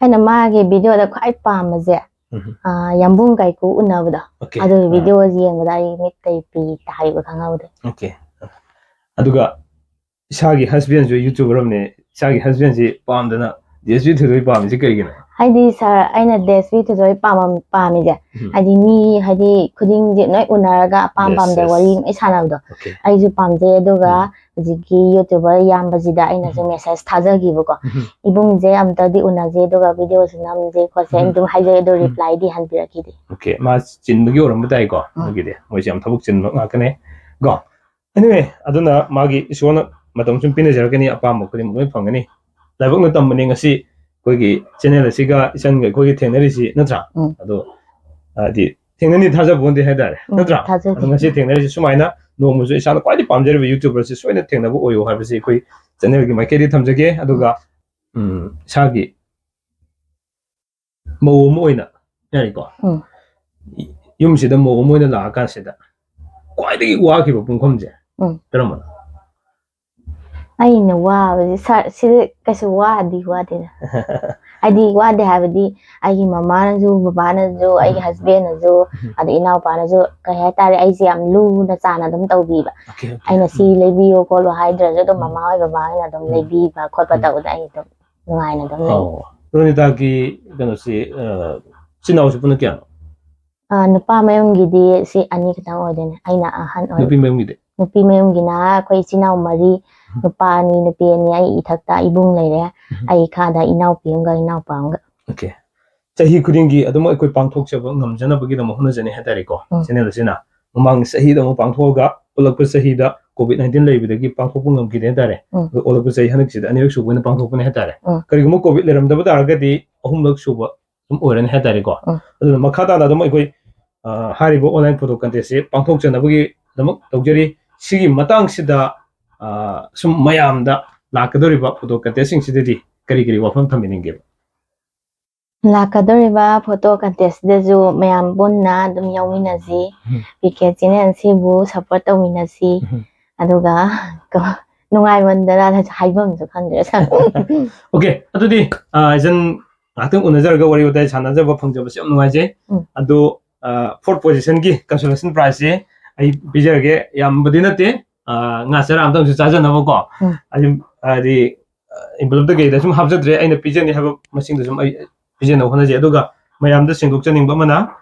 ꯑꯩꯅ ꯃꯥꯒꯤ videoꯗ ꯈ꯭ꯋꯥꯏ ꯄꯥꯝꯕꯁꯦ, ꯎꯝ꯫ ꯑ, ꯌꯥꯝꯕꯨꯡ ꯀꯥꯏꯀꯨ ꯎꯅꯕꯗꯣ, Okay. ꯑꯗꯨꯒꯤ ꯑ, videoꯁꯤ ꯌꯦꯡꯕꯗ ꯑꯩ ꯃꯤꯠꯇꯩ ꯄꯤ ꯇꯥꯈꯤꯕ ꯈꯪꯍꯧꯗꯦ꯫ Okay. ꯑꯗꯨꯒ ꯏꯁꯥꯒꯤ husbandꯁꯨ YouTuber ꯑꯃꯅꯦ, ꯏꯁꯥꯒꯤ husbandꯁꯤ ꯄꯥꯝꯗꯅ ꯗꯤ ꯑꯦꯁ ꯄꯤ ꯊꯣꯏꯊꯣꯏ ꯄꯥꯝꯃꯤꯁꯤ ꯀꯩꯒꯤꯅꯣ? ꯍꯥꯏꯗꯤ sir, ꯑꯩꯅ ꯗꯤ ꯑꯦꯁ ꯄꯤ ꯊꯣꯏꯊꯣꯏ ꯄꯥꯝꯃꯝ-, ꯄꯥꯝꯃꯤꯁꯦ, ꯎꯝ꯫ ꯍꯥꯏꯗꯤ ꯃꯤ, ꯍꯥꯏꯗꯤ ꯈꯨꯗꯤꯡꯁꯦ ꯂꯣꯏ ꯎꯅꯔꯒ ꯑꯄꯥꯝ Yes, ꯄꯥꯝꯗ yes. ꯋꯥꯔꯤ ꯂꯣꯏ ꯁꯥꯟꯅꯕꯗꯣ, Okay. ꯑꯩꯁꯨ ꯄꯥꯝꯖꯩ꯫ ꯑꯗꯨꯒ ꯎꯝ꯫ ꯍꯧꯖꯤꯛꯀꯤ YouTuber ꯏꯌꯥꯝꯕꯁꯤꯗ ꯑꯩꯅꯁꯨ ꯎꯝ꯫ message ꯊꯥꯖꯈꯤꯕꯀꯣ, ꯎꯝ꯫ "ꯏꯕꯨꯡꯁꯦ ꯑꯝꯇꯗꯤ ꯎꯅꯁꯦ, ꯑꯗꯨꯒ videoꯁꯨ ꯅꯝꯁꯦ ꯈꯣꯠꯁꯦ", ꯑꯩꯅ ꯎꯝ꯫ ꯑꯗꯨꯝ ꯍꯥꯏꯖꯩ, ꯑꯗꯣ ꯎꯝ꯫ replyꯗꯤ ꯍꯟꯕꯤꯔꯛꯈꯤꯗꯦ꯫ Okay, ꯃꯥ ꯆꯤꯟꯕꯒꯤ ꯑꯣꯏꯔꯝꯕ ꯇꯥꯏꯀꯣ꯫ ꯎꯝ꯫ ꯑꯗꯨꯒꯤꯗꯤ ꯃꯣꯏꯁꯦ ꯌꯥꯝ ꯊꯕꯛ ꯆꯤꯟꯕ ꯉꯥꯛꯇꯅꯦ ꯀꯣ꯫ Anyway, ꯑꯗꯨꯅ ꯃꯥꯒꯤ ꯏꯁꯣꯔꯅ ꯃꯇꯝ ꯁꯨꯝ ꯄꯤꯅꯖꯔꯛꯀꯅꯤ, ꯑꯄꯥꯝꯕ ꯈꯨꯗꯤꯡꯃꯛ ꯂꯣꯏ ꯐꯪꯒꯅꯤ꯫ ꯂꯥꯏꯕꯛꯅ ꯇꯝꯕꯅꯤ ꯉꯁꯤ ꯑꯩꯈꯣꯏꯒꯤ channel ꯑꯁꯤꯒ ꯏꯆꯟꯒ ꯑꯩꯈꯣꯏꯒꯤ ꯊꯦꯡꯅꯔꯤꯁꯤ, ꯅꯠꯇ꯭ꯔꯥ? ꯎꯝ꯫ ꯑꯗꯣ ꯍꯥꯏꯗꯤ ꯊꯦꯡꯅꯅꯤ ꯊꯥꯖꯕ ꯄꯣꯟꯗꯦ ꯍꯥꯏꯇꯥꯔꯦ, ꯎꯝ, ꯅꯠꯇ꯭ꯔꯥ? ꯊꯥꯖꯗꯦ꯫ ꯑꯗꯣ ꯉꯁꯤ ꯊꯦꯡꯅꯔꯤꯁꯤ ꯁꯨꯃꯥꯏꯅ ꯅꯣꯡꯃꯁꯨ ꯏꯁꯥꯅ ꯈ꯭ꯋꯥꯏꯗꯒꯤ ꯄꯥꯝꯖꯔꯤꯕ YouTuberꯁꯤ ꯁꯣꯏꯗꯅ ꯊꯦꯡꯅꯕ ꯑꯣꯏꯌꯣ ꯍꯥꯏꯕꯁꯤ ꯑꯩꯈꯣꯏ channelꯒꯤ ꯃꯥꯏꯀꯩꯗꯒꯤ ꯊꯝꯖꯒꯦ꯫ ꯑꯗꯨꯒ ꯎꯝ, ꯏꯁꯥꯒꯤ ꯃꯧ ꯑꯃ ꯑꯣꯏꯅ ꯌꯥꯔꯦꯀꯣ꯫ ꯎꯝ꯫ ꯌꯨꯝꯁꯤꯗ ꯃꯧ ꯑꯃ ꯑꯣꯏꯅ ꯂꯥꯛꯑꯀꯥꯟꯁꯤꯗ ꯈ꯭ꯋꯥꯏꯗꯒꯤ ꯋꯥꯈꯤꯕ ꯄꯨꯡꯐꯝꯁꯦ ꯎꯝ꯫ ꯀꯔꯝꯕꯅꯣ? ꯑꯩꯅ ꯋꯥꯕꯁꯦ sir, ꯁꯤꯗꯤ ꯀꯩꯁꯨ ꯋꯥꯗꯤ ꯋꯥꯗꯦꯗ꯫ ꯍꯥꯏꯗꯤ ꯋꯥꯗꯦ ꯍꯥꯏꯕꯗꯤ ꯑꯩꯒꯤ ꯃꯃꯥꯅꯁꯨ, ꯕꯕꯥꯅꯁꯨ, ꯑꯩꯒꯤ ꯎꯝ꯫ husbandꯅꯁꯨ, ꯎꯝ꯫ ꯑꯗꯩ ꯏꯅꯥꯎꯄꯥꯅꯁꯨ, ꯀꯩ ꯍꯥꯏꯇꯥꯔꯦ, ꯑꯩꯁꯦ ꯌꯥꯝ ꯂꯨꯅ ꯆꯥꯟꯅ ꯑꯗꯨꯝ ꯇꯧꯕꯤꯕ꯫ Okay, okay. ꯑꯩꯅ ꯁꯤ ꯂꯩꯕꯤꯌꯣ ꯈꯣꯠꯂꯣ ꯍꯥꯏꯗ꯭ꯔꯁꯨ ꯑꯗꯨꯝ ꯎꯝ꯫ ꯃꯃꯥ ꯍꯣꯏ ꯕꯕꯥ ꯍꯣꯏꯅ ꯑꯗꯨꯝ ꯎꯝ꯫ ꯂꯩꯕꯤꯕ ꯈꯣꯠꯄ ꯎꯝ꯫ ꯇꯧꯕꯗ ꯑꯩ ꯑꯗꯨꯝ ꯅꯨꯡꯉꯥꯏꯅ ꯑꯗꯨꯝ ꯂꯩ꯫ ꯑꯣ, ꯔꯣꯅꯤꯇꯥꯒꯤ ꯀꯩꯅꯣꯁꯤ, ꯑ, ꯏꯆꯤꯟ ꯏꯅꯥꯎꯁꯤ ꯄꯨꯟꯅ ꯀꯌꯥꯅꯣ? ꯑ, ꯅꯨꯄꯥ ꯃꯌꯨꯝꯒꯤꯗꯤ ꯁꯤ ꯑꯅꯤ ꯈꯛꯇꯪ ꯑꯣꯏꯗꯣꯏꯅꯦ, ꯑꯩꯅ ꯑꯍꯟ ꯑꯣꯏ꯫ ꯅꯨꯄꯤ ꯃꯌꯨꯝꯒꯤꯗꯤ? ꯅꯨꯄꯤ ꯃꯌꯨꯝꯒꯤꯅ ꯑꯩꯈꯣꯏ ꯏꯆꯤꯟ ꯏꯅꯥꯎ ꯃꯔꯤ, ꯅꯨꯄꯥ ꯑꯅꯤ, ꯅꯨꯄꯤ ꯑꯅꯤ, ꯑꯩ ꯏꯊꯛꯇ ꯏꯕꯨꯡ ꯂꯩꯔꯦ, ꯎꯝ꯫ ꯑꯩ ꯏꯈꯥꯗ ꯏꯅꯥꯎꯄꯤ ꯑꯃꯒ ꯏꯅꯥꯎꯄꯥ ꯑꯃꯒ꯫ Okay. ꯆꯍꯤ ꯈꯨꯗꯤꯡꯒꯤ ꯑꯗꯨꯝ ꯑꯩꯈꯣꯏ ꯄꯥꯡꯊꯣꯛꯆꯕ ꯉꯝꯖꯅꯕꯒꯤꯗꯃꯛ ꯍꯣꯠꯅꯖꯅꯤ ꯍꯥꯏꯇꯥꯔꯦꯀꯣ꯫ ꯎꯝ꯫ Channel ꯑꯁꯤꯅ ꯃꯃꯥꯡ ꯆꯍꯤꯗ ꯑꯃꯨꯛ ꯄꯥꯡꯊꯣꯛꯑꯒ ꯑꯣꯜꯂꯛꯄ ꯆꯍꯤꯗ ꯀꯣꯚꯤꯗ ꯅꯥꯏꯟꯇꯤꯟ ꯂꯩꯕꯗꯒꯤ ꯄꯥꯡꯊꯣꯛꯄ ꯉꯝꯈꯤꯗꯦ ꯍꯥꯏꯇꯥꯔꯦ꯫ ꯎꯝ꯫ ꯑꯗꯣ ꯑꯣꯜꯂꯛꯄ ꯆꯍꯤ ꯍꯟꯗꯛꯁꯤꯗ ꯑꯅꯤꯔꯛ ꯁꯨꯕ ꯑꯣꯏꯅ ꯄꯥꯡꯊꯣꯛꯄꯅꯦ ꯍꯥꯏꯇꯥꯔꯦ꯫ ꯎꯝ꯫ ꯀꯔꯤꯒꯨꯝꯕ ꯀꯣꯚꯤꯗ ꯂꯩꯔꯝꯗꯕ ꯇꯥꯔꯒꯗꯤ ꯑꯍꯨꯝꯂꯛ ꯁꯨꯕ ꯁꯨꯝ ꯑꯣꯏꯔꯅꯤ ꯍꯥꯏꯇꯥꯔꯦꯀꯣ꯫ ꯎꯝ꯫ ꯑꯗꯨꯅ ꯃꯈꯥ ꯇꯥꯅ ꯑꯗꯨꯝ ꯑꯩꯈꯣꯏ, ꯑ, ꯍꯥꯏꯔꯤꯕ online photo contest ꯁꯦ ꯄꯥꯡꯊꯣꯛꯆꯅꯕꯒꯤꯗꯃꯛ ꯇꯧꯖꯔꯤ꯫ ꯁꯤꯒꯤ ꯃꯇꯥꯡꯁꯤꯗ, ꯑ, ꯁꯨꯝ ꯃꯌꯥꯝꯗ ꯂꯥꯛꯀꯗꯧꯔꯤꯕ photo contest ꯁꯤꯡꯁꯤꯗꯗꯤ ꯀꯔꯤ ꯀꯔꯤ ꯋꯥꯐꯝ ꯊꯝꯕꯤꯅꯤꯡꯒꯦꯕ? ꯂꯥꯛꯀꯗꯧꯔꯤꯕ photo contest ꯁꯤꯗꯁꯨ ꯃꯌꯥꯝ ꯄꯨꯟꯅ ꯑꯗꯨꯝ ꯌꯥꯎꯃꯤꯟꯅꯁꯤ꯫ ꯎꯝ꯫ ꯄꯤ ꯀꯦ channel ꯁꯤꯕꯨ support ꯇꯧꯃꯤꯟꯅꯁꯤ꯫ ꯎꯝ꯫ ꯑꯗꯨꯒ ꯀ-, ꯅꯨꯡꯉꯥꯏꯃꯟꯗꯅ ꯍꯥꯏꯐꯝꯁꯨ ꯈꯪꯗ꯭ꯔꯦ꯫ Okay, ꯑꯗꯨꯗꯤ, ꯑ, ꯏꯆꯟ ꯉꯥꯏꯍꯥꯛꯇꯪ ꯎꯅꯖꯔꯒ ꯋꯥꯔꯤ ꯋꯥꯇꯥꯏ ꯁꯥꯟꯅꯖꯕ ꯐꯪꯖꯕꯁꯦ ꯌꯥꯝ ꯅꯨꯡꯉꯥꯏꯖꯩ꯫ ꯎꯝ꯫ ꯑꯗꯣ, ꯑ, fourth position ꯒꯤ consolation prize ꯁꯦ ꯑꯩ ꯄꯤꯖꯔꯒꯦ꯫ ꯌꯥꯝꯕꯗꯤ ꯅꯠꯇꯦ, ꯑ, ꯉꯥ ꯆꯔꯥ ꯑꯃꯇꯪꯁꯨ ꯆꯥꯖꯅꯕꯀꯣ꯫ ꯎꯝ꯫ ꯑꯗꯨꯝ, ꯍꯥꯏꯗꯤ, ꯑ, envelope ꯇ ꯀꯩꯗ ꯁꯨꯝ ꯍꯥꯞꯆꯗ꯭ꯔꯦ, ꯑꯩꯅ ꯄꯤꯖꯅꯤ ꯍꯥꯏꯕ ꯃꯁꯤꯡꯗꯣ ꯁꯨꯝ ꯑꯩ ꯄꯤꯖꯅꯕ ꯍꯣꯠꯅꯖꯩ꯫ ꯑꯗꯨꯒ ꯃꯌꯥꯝꯗ ꯁꯦꯡꯗꯣꯛꯆꯅꯤꯡꯕ ꯑꯃꯅ,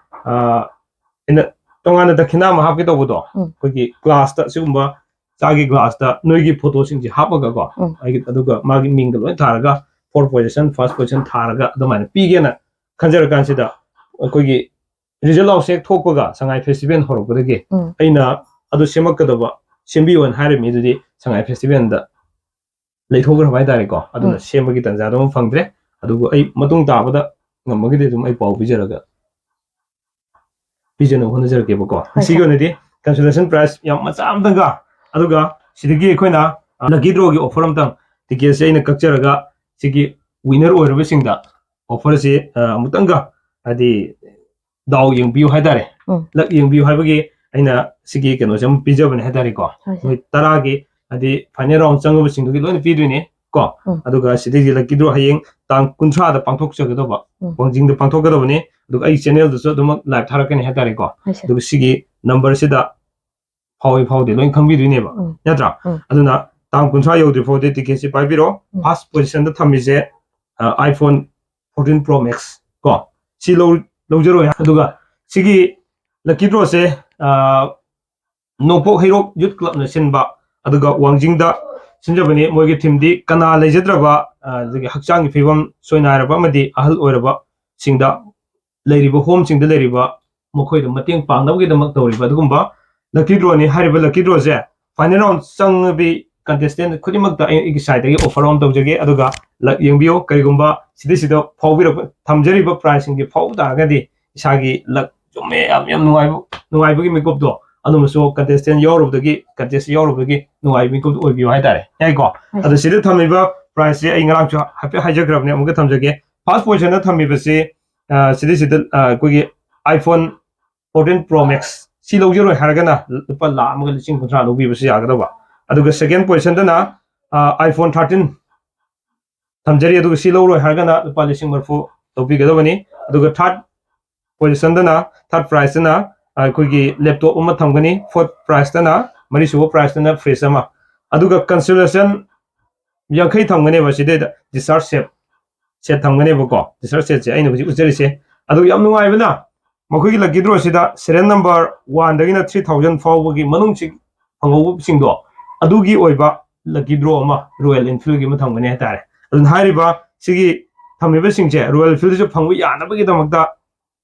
ꯑ, ꯑꯩꯅ ꯇꯣꯉꯥꯟꯅ ꯗꯈꯤꯅꯥ ꯑꯃ ꯍꯥꯞꯀꯦ ꯇꯧꯕꯗꯣ, ꯎꯝ꯫ ꯑꯩꯈꯣꯏꯒꯤ glass ꯇ ꯁꯤꯒꯨꯝꯕ ꯆꯥꯒꯤ glass ꯇ ꯅꯣꯏꯒꯤ photo ꯁꯤꯡꯁꯦ ꯍꯥꯞꯄꯒꯀꯣ, ꯎꯝ꯫ ꯑꯩꯒꯤ, ꯑꯗꯨꯒ ꯃꯥꯒꯤ ꯃꯤꯡꯒ ꯂꯣꯏ ꯊꯥꯔꯒ fourth position, first position ꯊꯥꯔꯒ ꯑꯗꯨꯃꯥꯏꯅ ꯄꯤꯒꯦꯅ ꯈꯟꯖꯔꯀꯥꯟꯁꯤꯗ ꯑꯩꯈꯣꯏꯒꯤ result out ꯁꯦ ꯍꯦꯛ ꯊꯣꯛꯄꯒ ꯁꯉꯥꯏ festival ꯍꯧꯔꯛꯄꯗꯒꯤ ꯎꯝ꯫ ꯑꯩꯅ ꯑꯗꯨ ꯁꯦꯝꯃꯛꯀꯗꯕ, ꯁꯦꯝꯕꯤꯌꯣꯅ ꯍꯥꯏꯔꯤꯕ ꯃꯤꯗꯨꯗꯤ ꯁꯉꯥꯏ festival ꯗ ꯂꯩꯊꯣꯛꯈ꯭ꯔꯕ ꯍꯥꯏꯇꯥꯔꯦꯀꯣ꯫ ꯑꯗꯨꯅ ꯎꯝ꯫ ꯁꯦꯝꯕꯒꯤ ꯇꯥꯟꯖꯥꯗꯣ ꯑꯃ ꯐꯪꯗ꯭ꯔꯦ꯫ ꯑꯗꯨꯕꯨ ꯑꯩ ꯃꯇꯨꯡ ꯇꯥꯕꯗ ꯉꯝꯃꯒꯗꯤ ꯑꯗꯨꯝ ꯑꯩ ꯄꯥꯎ ꯄꯤꯖꯔꯒ ꯄꯤꯖꯅꯕ ꯍꯣꯠꯅꯖꯔꯛꯀꯦꯕꯀꯣ꯫ ꯍꯣꯏ, ꯁꯤꯒꯤ sir꯫ ꯑꯣꯏꯅꯗꯤ consolation prize ꯌꯥꯝ ꯃꯆꯥ ꯑꯝꯇꯪꯒ, ꯑꯗꯨꯒ ꯁꯤꯗꯒꯤ ꯑꯩꯈꯣꯏꯅ, ꯑ, lucky draw ꯒꯤ offer ꯑꯝꯇꯪ, ticket ꯁꯦ ꯑꯩꯅ ꯀꯛꯆꯔꯒ ꯁꯤꯒꯤ winner ꯑꯣꯏꯔꯕꯁꯤꯡꯗ offer ꯁꯦ, ꯑ, ꯑꯃꯨꯛꯇꯪꯒ, ꯍꯥꯏꯗꯤ, ꯗꯥꯎ ꯌꯦꯡꯕꯤꯌꯨ ꯍꯥꯏꯇꯥꯔꯦ꯫ ꯎꯝ꯫ Luck ꯌꯦꯡꯕꯤꯌꯨ ꯍꯥꯏꯕꯒꯤ ꯑꯩꯅ ꯁꯤꯒꯤ ꯀꯩꯅꯣꯁꯦ ꯑꯃꯨꯛ ꯄꯤꯖꯕꯅꯦ ꯍꯥꯏꯇꯥꯔꯦꯀꯣ꯫ ꯍꯣꯏ, sir꯫ ꯃꯣꯏ ꯇꯔꯥꯒꯤ, ꯍꯥꯏꯗꯤ, final round ꯆꯪꯉꯕꯁꯤꯡꯗꯨꯒꯤ ꯂꯣꯏꯅ ꯄꯤꯗꯣꯏꯅꯦ ꯀꯣ꯫ ꯎꯝ꯫ ꯑꯗꯨꯒ ꯁꯤꯗꯒꯤ lucky draw ꯍꯌꯦꯡ ꯇꯥꯡ ꯀꯨꯟꯊ꯭ꯔꯥꯗ ꯄꯥꯡꯊꯣꯛꯆꯒꯗꯧꯕ, ꯎꯝ꯫ ꯋꯥꯡꯖꯤꯡꯗ ꯄꯥꯡꯊꯣꯛꯀꯗꯕꯅꯤ꯫ ꯑꯗꯨꯒ ꯑꯩ channel ꯗꯁꯨ ꯑꯗꯨꯃꯛ live ꯊꯥꯔꯛꯀꯅꯤ ꯍꯥꯏꯇꯥꯔꯦꯀꯣ꯫ ꯍꯣꯏ, sir꯫ ꯑꯗꯨꯒ ꯁꯤꯒꯤ number ꯁꯤꯗ ꯐꯥꯎꯏ ꯐꯥꯎꯗꯦ ꯂꯣꯏ ꯈꯪꯕꯤꯗꯣꯏꯅꯦꯕ, ꯎꯝ꯫ ꯅꯠꯇ꯭ꯔꯥ? ꯎꯝ꯫ ꯑꯗꯨꯅ ꯇꯥꯡ ꯀꯨꯟꯊ꯭ꯔꯥ ꯌꯧꯗ꯭ꯔꯤ ꯐꯥꯎꯗꯤ ticket ꯁꯤ ꯄꯥꯏꯕꯤꯔꯣ꯫ ꯎꯝ꯫ First position ꯗ ꯊꯝꯃꯤꯁꯦ, ꯑ, iPhone fourteen Pro Max ꯀꯣ, ꯁꯤ ꯂꯧ-, ꯂꯧꯖꯔꯣꯏ꯫ ꯑꯗꯨꯒ ꯁꯤꯒꯤ lucky draw ꯁꯦ, ꯑ, ꯅꯣꯡꯄꯣꯛ ꯍꯩꯔꯣꯛ Youth Club ꯅ ꯁꯤꯟꯕ, ꯑꯗꯨꯒ ꯋꯥꯡꯖꯤꯡꯗ ꯁꯤꯟꯖꯕꯅꯤ꯫ ꯃꯣꯏꯒꯤ theme ꯗꯤ ꯀꯅꯥ ꯂꯩꯖꯗ꯭ꯔꯕ, ꯑ, ꯑꯗꯒꯤ ꯍꯛꯆꯥꯡꯒꯤ ꯐꯤꯕꯝ ꯁꯣꯏꯅꯥꯏꯔꯕ ꯑꯃꯗꯤ ꯑꯍꯜ ꯑꯣꯏꯔꯕꯁꯤꯡꯗ ꯂꯩꯔꯤꯕ home ꯁꯤꯡꯗ ꯂꯩꯔꯤꯕ ꯃꯈꯣꯏꯗ ꯃꯇꯦꯡ ꯄꯥꯡꯅꯕꯒꯤꯗꯃꯛ ꯇꯧꯔꯤꯕ ꯑꯗꯨꯒꯨꯝꯕ lucky drawꯅꯤ꯫ ꯍꯥꯏꯔꯤꯕ lucky drawꯁꯦ final round ꯆꯪꯉꯕꯤ contestant ꯈꯨꯗꯤꯡꯃꯛꯇ ꯑꯩ ꯑꯩꯒꯤ sideꯇꯒꯤ offer ꯑꯃ ꯇꯧꯖꯒꯦ꯫ ꯑꯗꯨꯒ luck ꯌꯦꯡꯕꯤꯌꯨ, ꯀꯔꯤꯒꯨꯝꯕ ꯁꯤꯗꯩꯁꯤꯗ ꯐꯥꯎꯕꯤꯔꯛꯄ, ꯊꯝꯖꯔꯤꯕ prizeꯁꯤꯡꯁꯦ ꯐꯥꯎꯕ ꯇꯥꯔꯒꯗꯤ ꯏꯁꯥꯒꯤ luck ꯆꯨꯝꯃꯦ, ꯌꯥꯝ ꯌꯥꯝ ꯅꯨꯡꯉꯥꯏꯕ, ꯅꯨꯡꯉꯥꯏꯕꯒꯤ ꯃꯤꯀꯨꯞꯇꯣ ꯑꯗꯨꯃꯁꯨ contestant ꯌꯥꯎꯔꯨꯕꯗꯒꯤ, contest ꯌꯥꯎꯔꯨꯕꯗꯒꯤ ꯅꯨꯡꯉꯥꯏꯕ ꯃꯤꯀꯨꯞꯇꯣ ꯑꯣꯏꯕꯤꯌꯨ ꯍꯥꯏꯇꯥꯔꯦ꯫ ꯌꯥꯏꯀꯣ? ꯑꯗꯣ ꯁꯤꯗ ꯊꯝꯃꯤꯕ prizeꯁꯦ ꯑꯩ ꯉꯔꯥꯡꯁꯨ ꯍꯥꯏꯐꯦꯠ ꯍꯥꯏꯖꯈ꯭ꯔꯕꯅꯦ, ꯑꯃꯨꯛꯀ ꯊꯝꯖꯒꯦ꯫ First positionꯗ ꯊꯝꯃꯤꯕꯁꯤ, ꯑ, ꯁꯤꯗꯩꯁꯤꯗ, ꯑ, ꯑꯩꯈꯣꯏꯒꯤ iPhone fourteen Pro Max ꯁꯤ ꯂꯧꯖꯔꯣꯏ ꯍꯥꯏꯔꯒꯅ ꯂꯨꯄꯥ ꯂꯥꯈ ꯑꯃꯒ ꯂꯤꯁꯤꯡ ꯀꯨꯟꯊ꯭ꯔꯥ ꯂꯧꯕꯤꯕꯁꯨ ꯌꯥꯒꯗꯧꯕ꯫ ꯑꯗꯨꯒ second positionꯗꯅ, ꯑ, iPhone thirteen ꯊꯝꯖꯔꯤ, ꯑꯗꯨꯒ ꯁꯤ ꯂꯧꯔꯣꯏ ꯍꯥꯏꯔꯒꯅ ꯂꯨꯄꯥ ꯂꯤꯁꯤꯡ ꯃꯔꯤꯐꯨ ꯂꯧꯕꯤꯒꯗꯕꯅꯤ꯫ ꯑꯗꯨꯒ third positionꯗꯅ, third prizeꯇꯅ ꯑꯩꯈꯣꯏꯒꯤ laptop ꯑꯃ ꯊꯝꯒꯅꯤ, fourth prizeꯇꯅ, ꯃꯔꯤꯁꯨꯕ prizeꯇꯅ fridge ꯑꯃ, ꯑꯗꯨꯒ consolation ꯌꯥꯡꯈꯩ ꯊꯝꯒꯅꯦꯕ ꯁꯤꯗꯩꯗ discharge set, set ꯊꯝꯒꯅꯦꯕꯀꯣ꯫ Discharge setꯁꯦ ꯑꯩꯅ ꯍꯧꯖꯤꯛ ꯎꯠꯆꯔꯤꯁꯦ꯫ ꯑꯗꯨ ꯌꯥꯝ ꯅꯨꯡꯉꯥꯏꯕꯅ ꯃꯈꯣꯏꯒꯤ lucky drawꯁꯤꯗ serial number oneꯗꯒꯤꯅ three thousand ꯐꯥꯎꯕꯒꯤ ꯃꯅꯨꯡꯁꯤ ꯐꯪꯍꯧꯕꯁꯤꯡꯗꯣ ꯑꯗꯨꯒꯤ ꯑꯣꯏꯕ lucky draw ꯑꯃ Royal Enfieldꯒꯤ ꯑꯃ ꯊꯝꯒꯅꯤ ꯍꯥꯏꯇꯥꯔꯦ꯫ ꯑꯗꯨꯅ ꯍꯥꯏꯔꯤꯕ ꯁꯤꯒꯤ ꯊꯝꯃꯤꯕꯁꯤꯡꯁꯦ Royal Enfieldꯁꯦ ꯐꯪꯕ ꯌꯥꯅꯕꯒꯤꯗꯃꯛꯇ,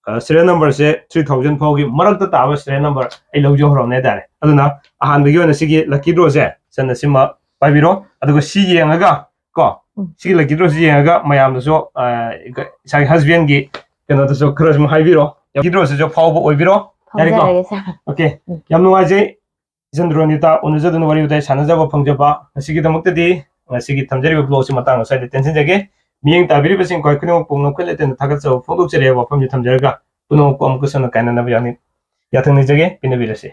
ꯑ, serial numberꯁꯦ three thousand ꯐꯥꯎꯒꯤ ꯃꯔꯛꯇ ꯇꯥꯕ serial number ꯑꯩ ꯂꯧꯖꯍꯧꯔꯕꯅꯦ ꯍꯥꯏꯇꯥꯔꯦ꯫ ꯑꯗꯨꯅ ꯑꯍꯥꯟꯕꯒꯤ ꯑꯣꯏꯅ ꯁꯤꯒꯤ lucky drawꯁꯦ ꯆꯟꯅ ꯁꯤꯃ ꯄꯥꯏꯕꯤꯔꯣ꯫ ꯑꯗꯨꯒ ꯁꯤ ꯌꯦꯡꯉꯒ ꯀꯣ, ꯎꯝ꯫ ꯁꯤꯒꯤ lucky drawꯁꯤ ꯌꯦꯡꯉꯒ ꯃꯌꯥꯝꯗꯁꯨ, ꯑ, ꯏꯁꯥꯒꯤ husbandꯒꯤ ꯀꯩꯅꯣꯗꯁꯨ ꯈꯔ ꯁꯨꯝ ꯍꯥꯏꯕꯤꯔꯣ꯫ Lucky drawꯁꯤꯁꯨ ꯐꯥꯎꯕ ꯑꯣꯏꯕꯤꯔꯣ꯫ ꯌꯥꯔꯦꯀꯣ? ꯐꯥꯎꯖꯔꯒꯦ, sir꯫ Okay꯫ ꯎꯝ꯫ ꯌꯥꯝ ꯅꯨꯡꯉꯥꯏꯖꯩ꯫ ꯏꯆꯟ ꯔꯣꯅꯤꯇꯥ ꯎꯅꯖꯗꯨꯅ ꯋꯥꯔꯤ ꯋꯥꯇꯥꯏ ꯁꯥꯟꯅꯖꯕ ꯐꯪꯖꯕ꯫ ꯉꯁꯤꯒꯤꯗꯃꯛꯇꯗꯤ ꯉꯁꯤꯒꯤ ꯊꯝꯖꯔꯤꯕ vlogꯁꯤ ꯃꯇꯥꯡ ꯑꯁ꯭ꯋꯥꯏꯗ ꯇꯦꯟꯁꯤꯟꯖꯒꯦ꯫ ꯃꯤꯠꯌꯦꯡ ꯇꯥꯕꯤꯔꯤꯕꯁꯤꯡ ꯈ꯭ꯋꯥꯏ ꯈꯨꯗꯤꯡꯃꯛꯄꯨ ꯉꯝꯈꯩ ꯂꯩꯇꯅ ꯊꯥꯒꯠꯆꯕ ꯐꯣꯡꯗꯣꯛꯆꯔꯤ ꯍꯥꯏꯕ ꯋꯥꯐꯝꯁꯤ ꯊꯝꯖꯔꯒ ꯄꯨꯝꯅꯃꯛꯄꯨ ꯑꯃꯨꯛꯀ ꯁꯟꯅ ꯀꯥꯏꯅꯅꯕ ꯌꯥꯅꯤ-, ꯌꯥꯊꯪ ꯅꯤꯖꯒꯦ꯫ ꯄꯤꯅꯕꯤꯔꯁꯤ꯫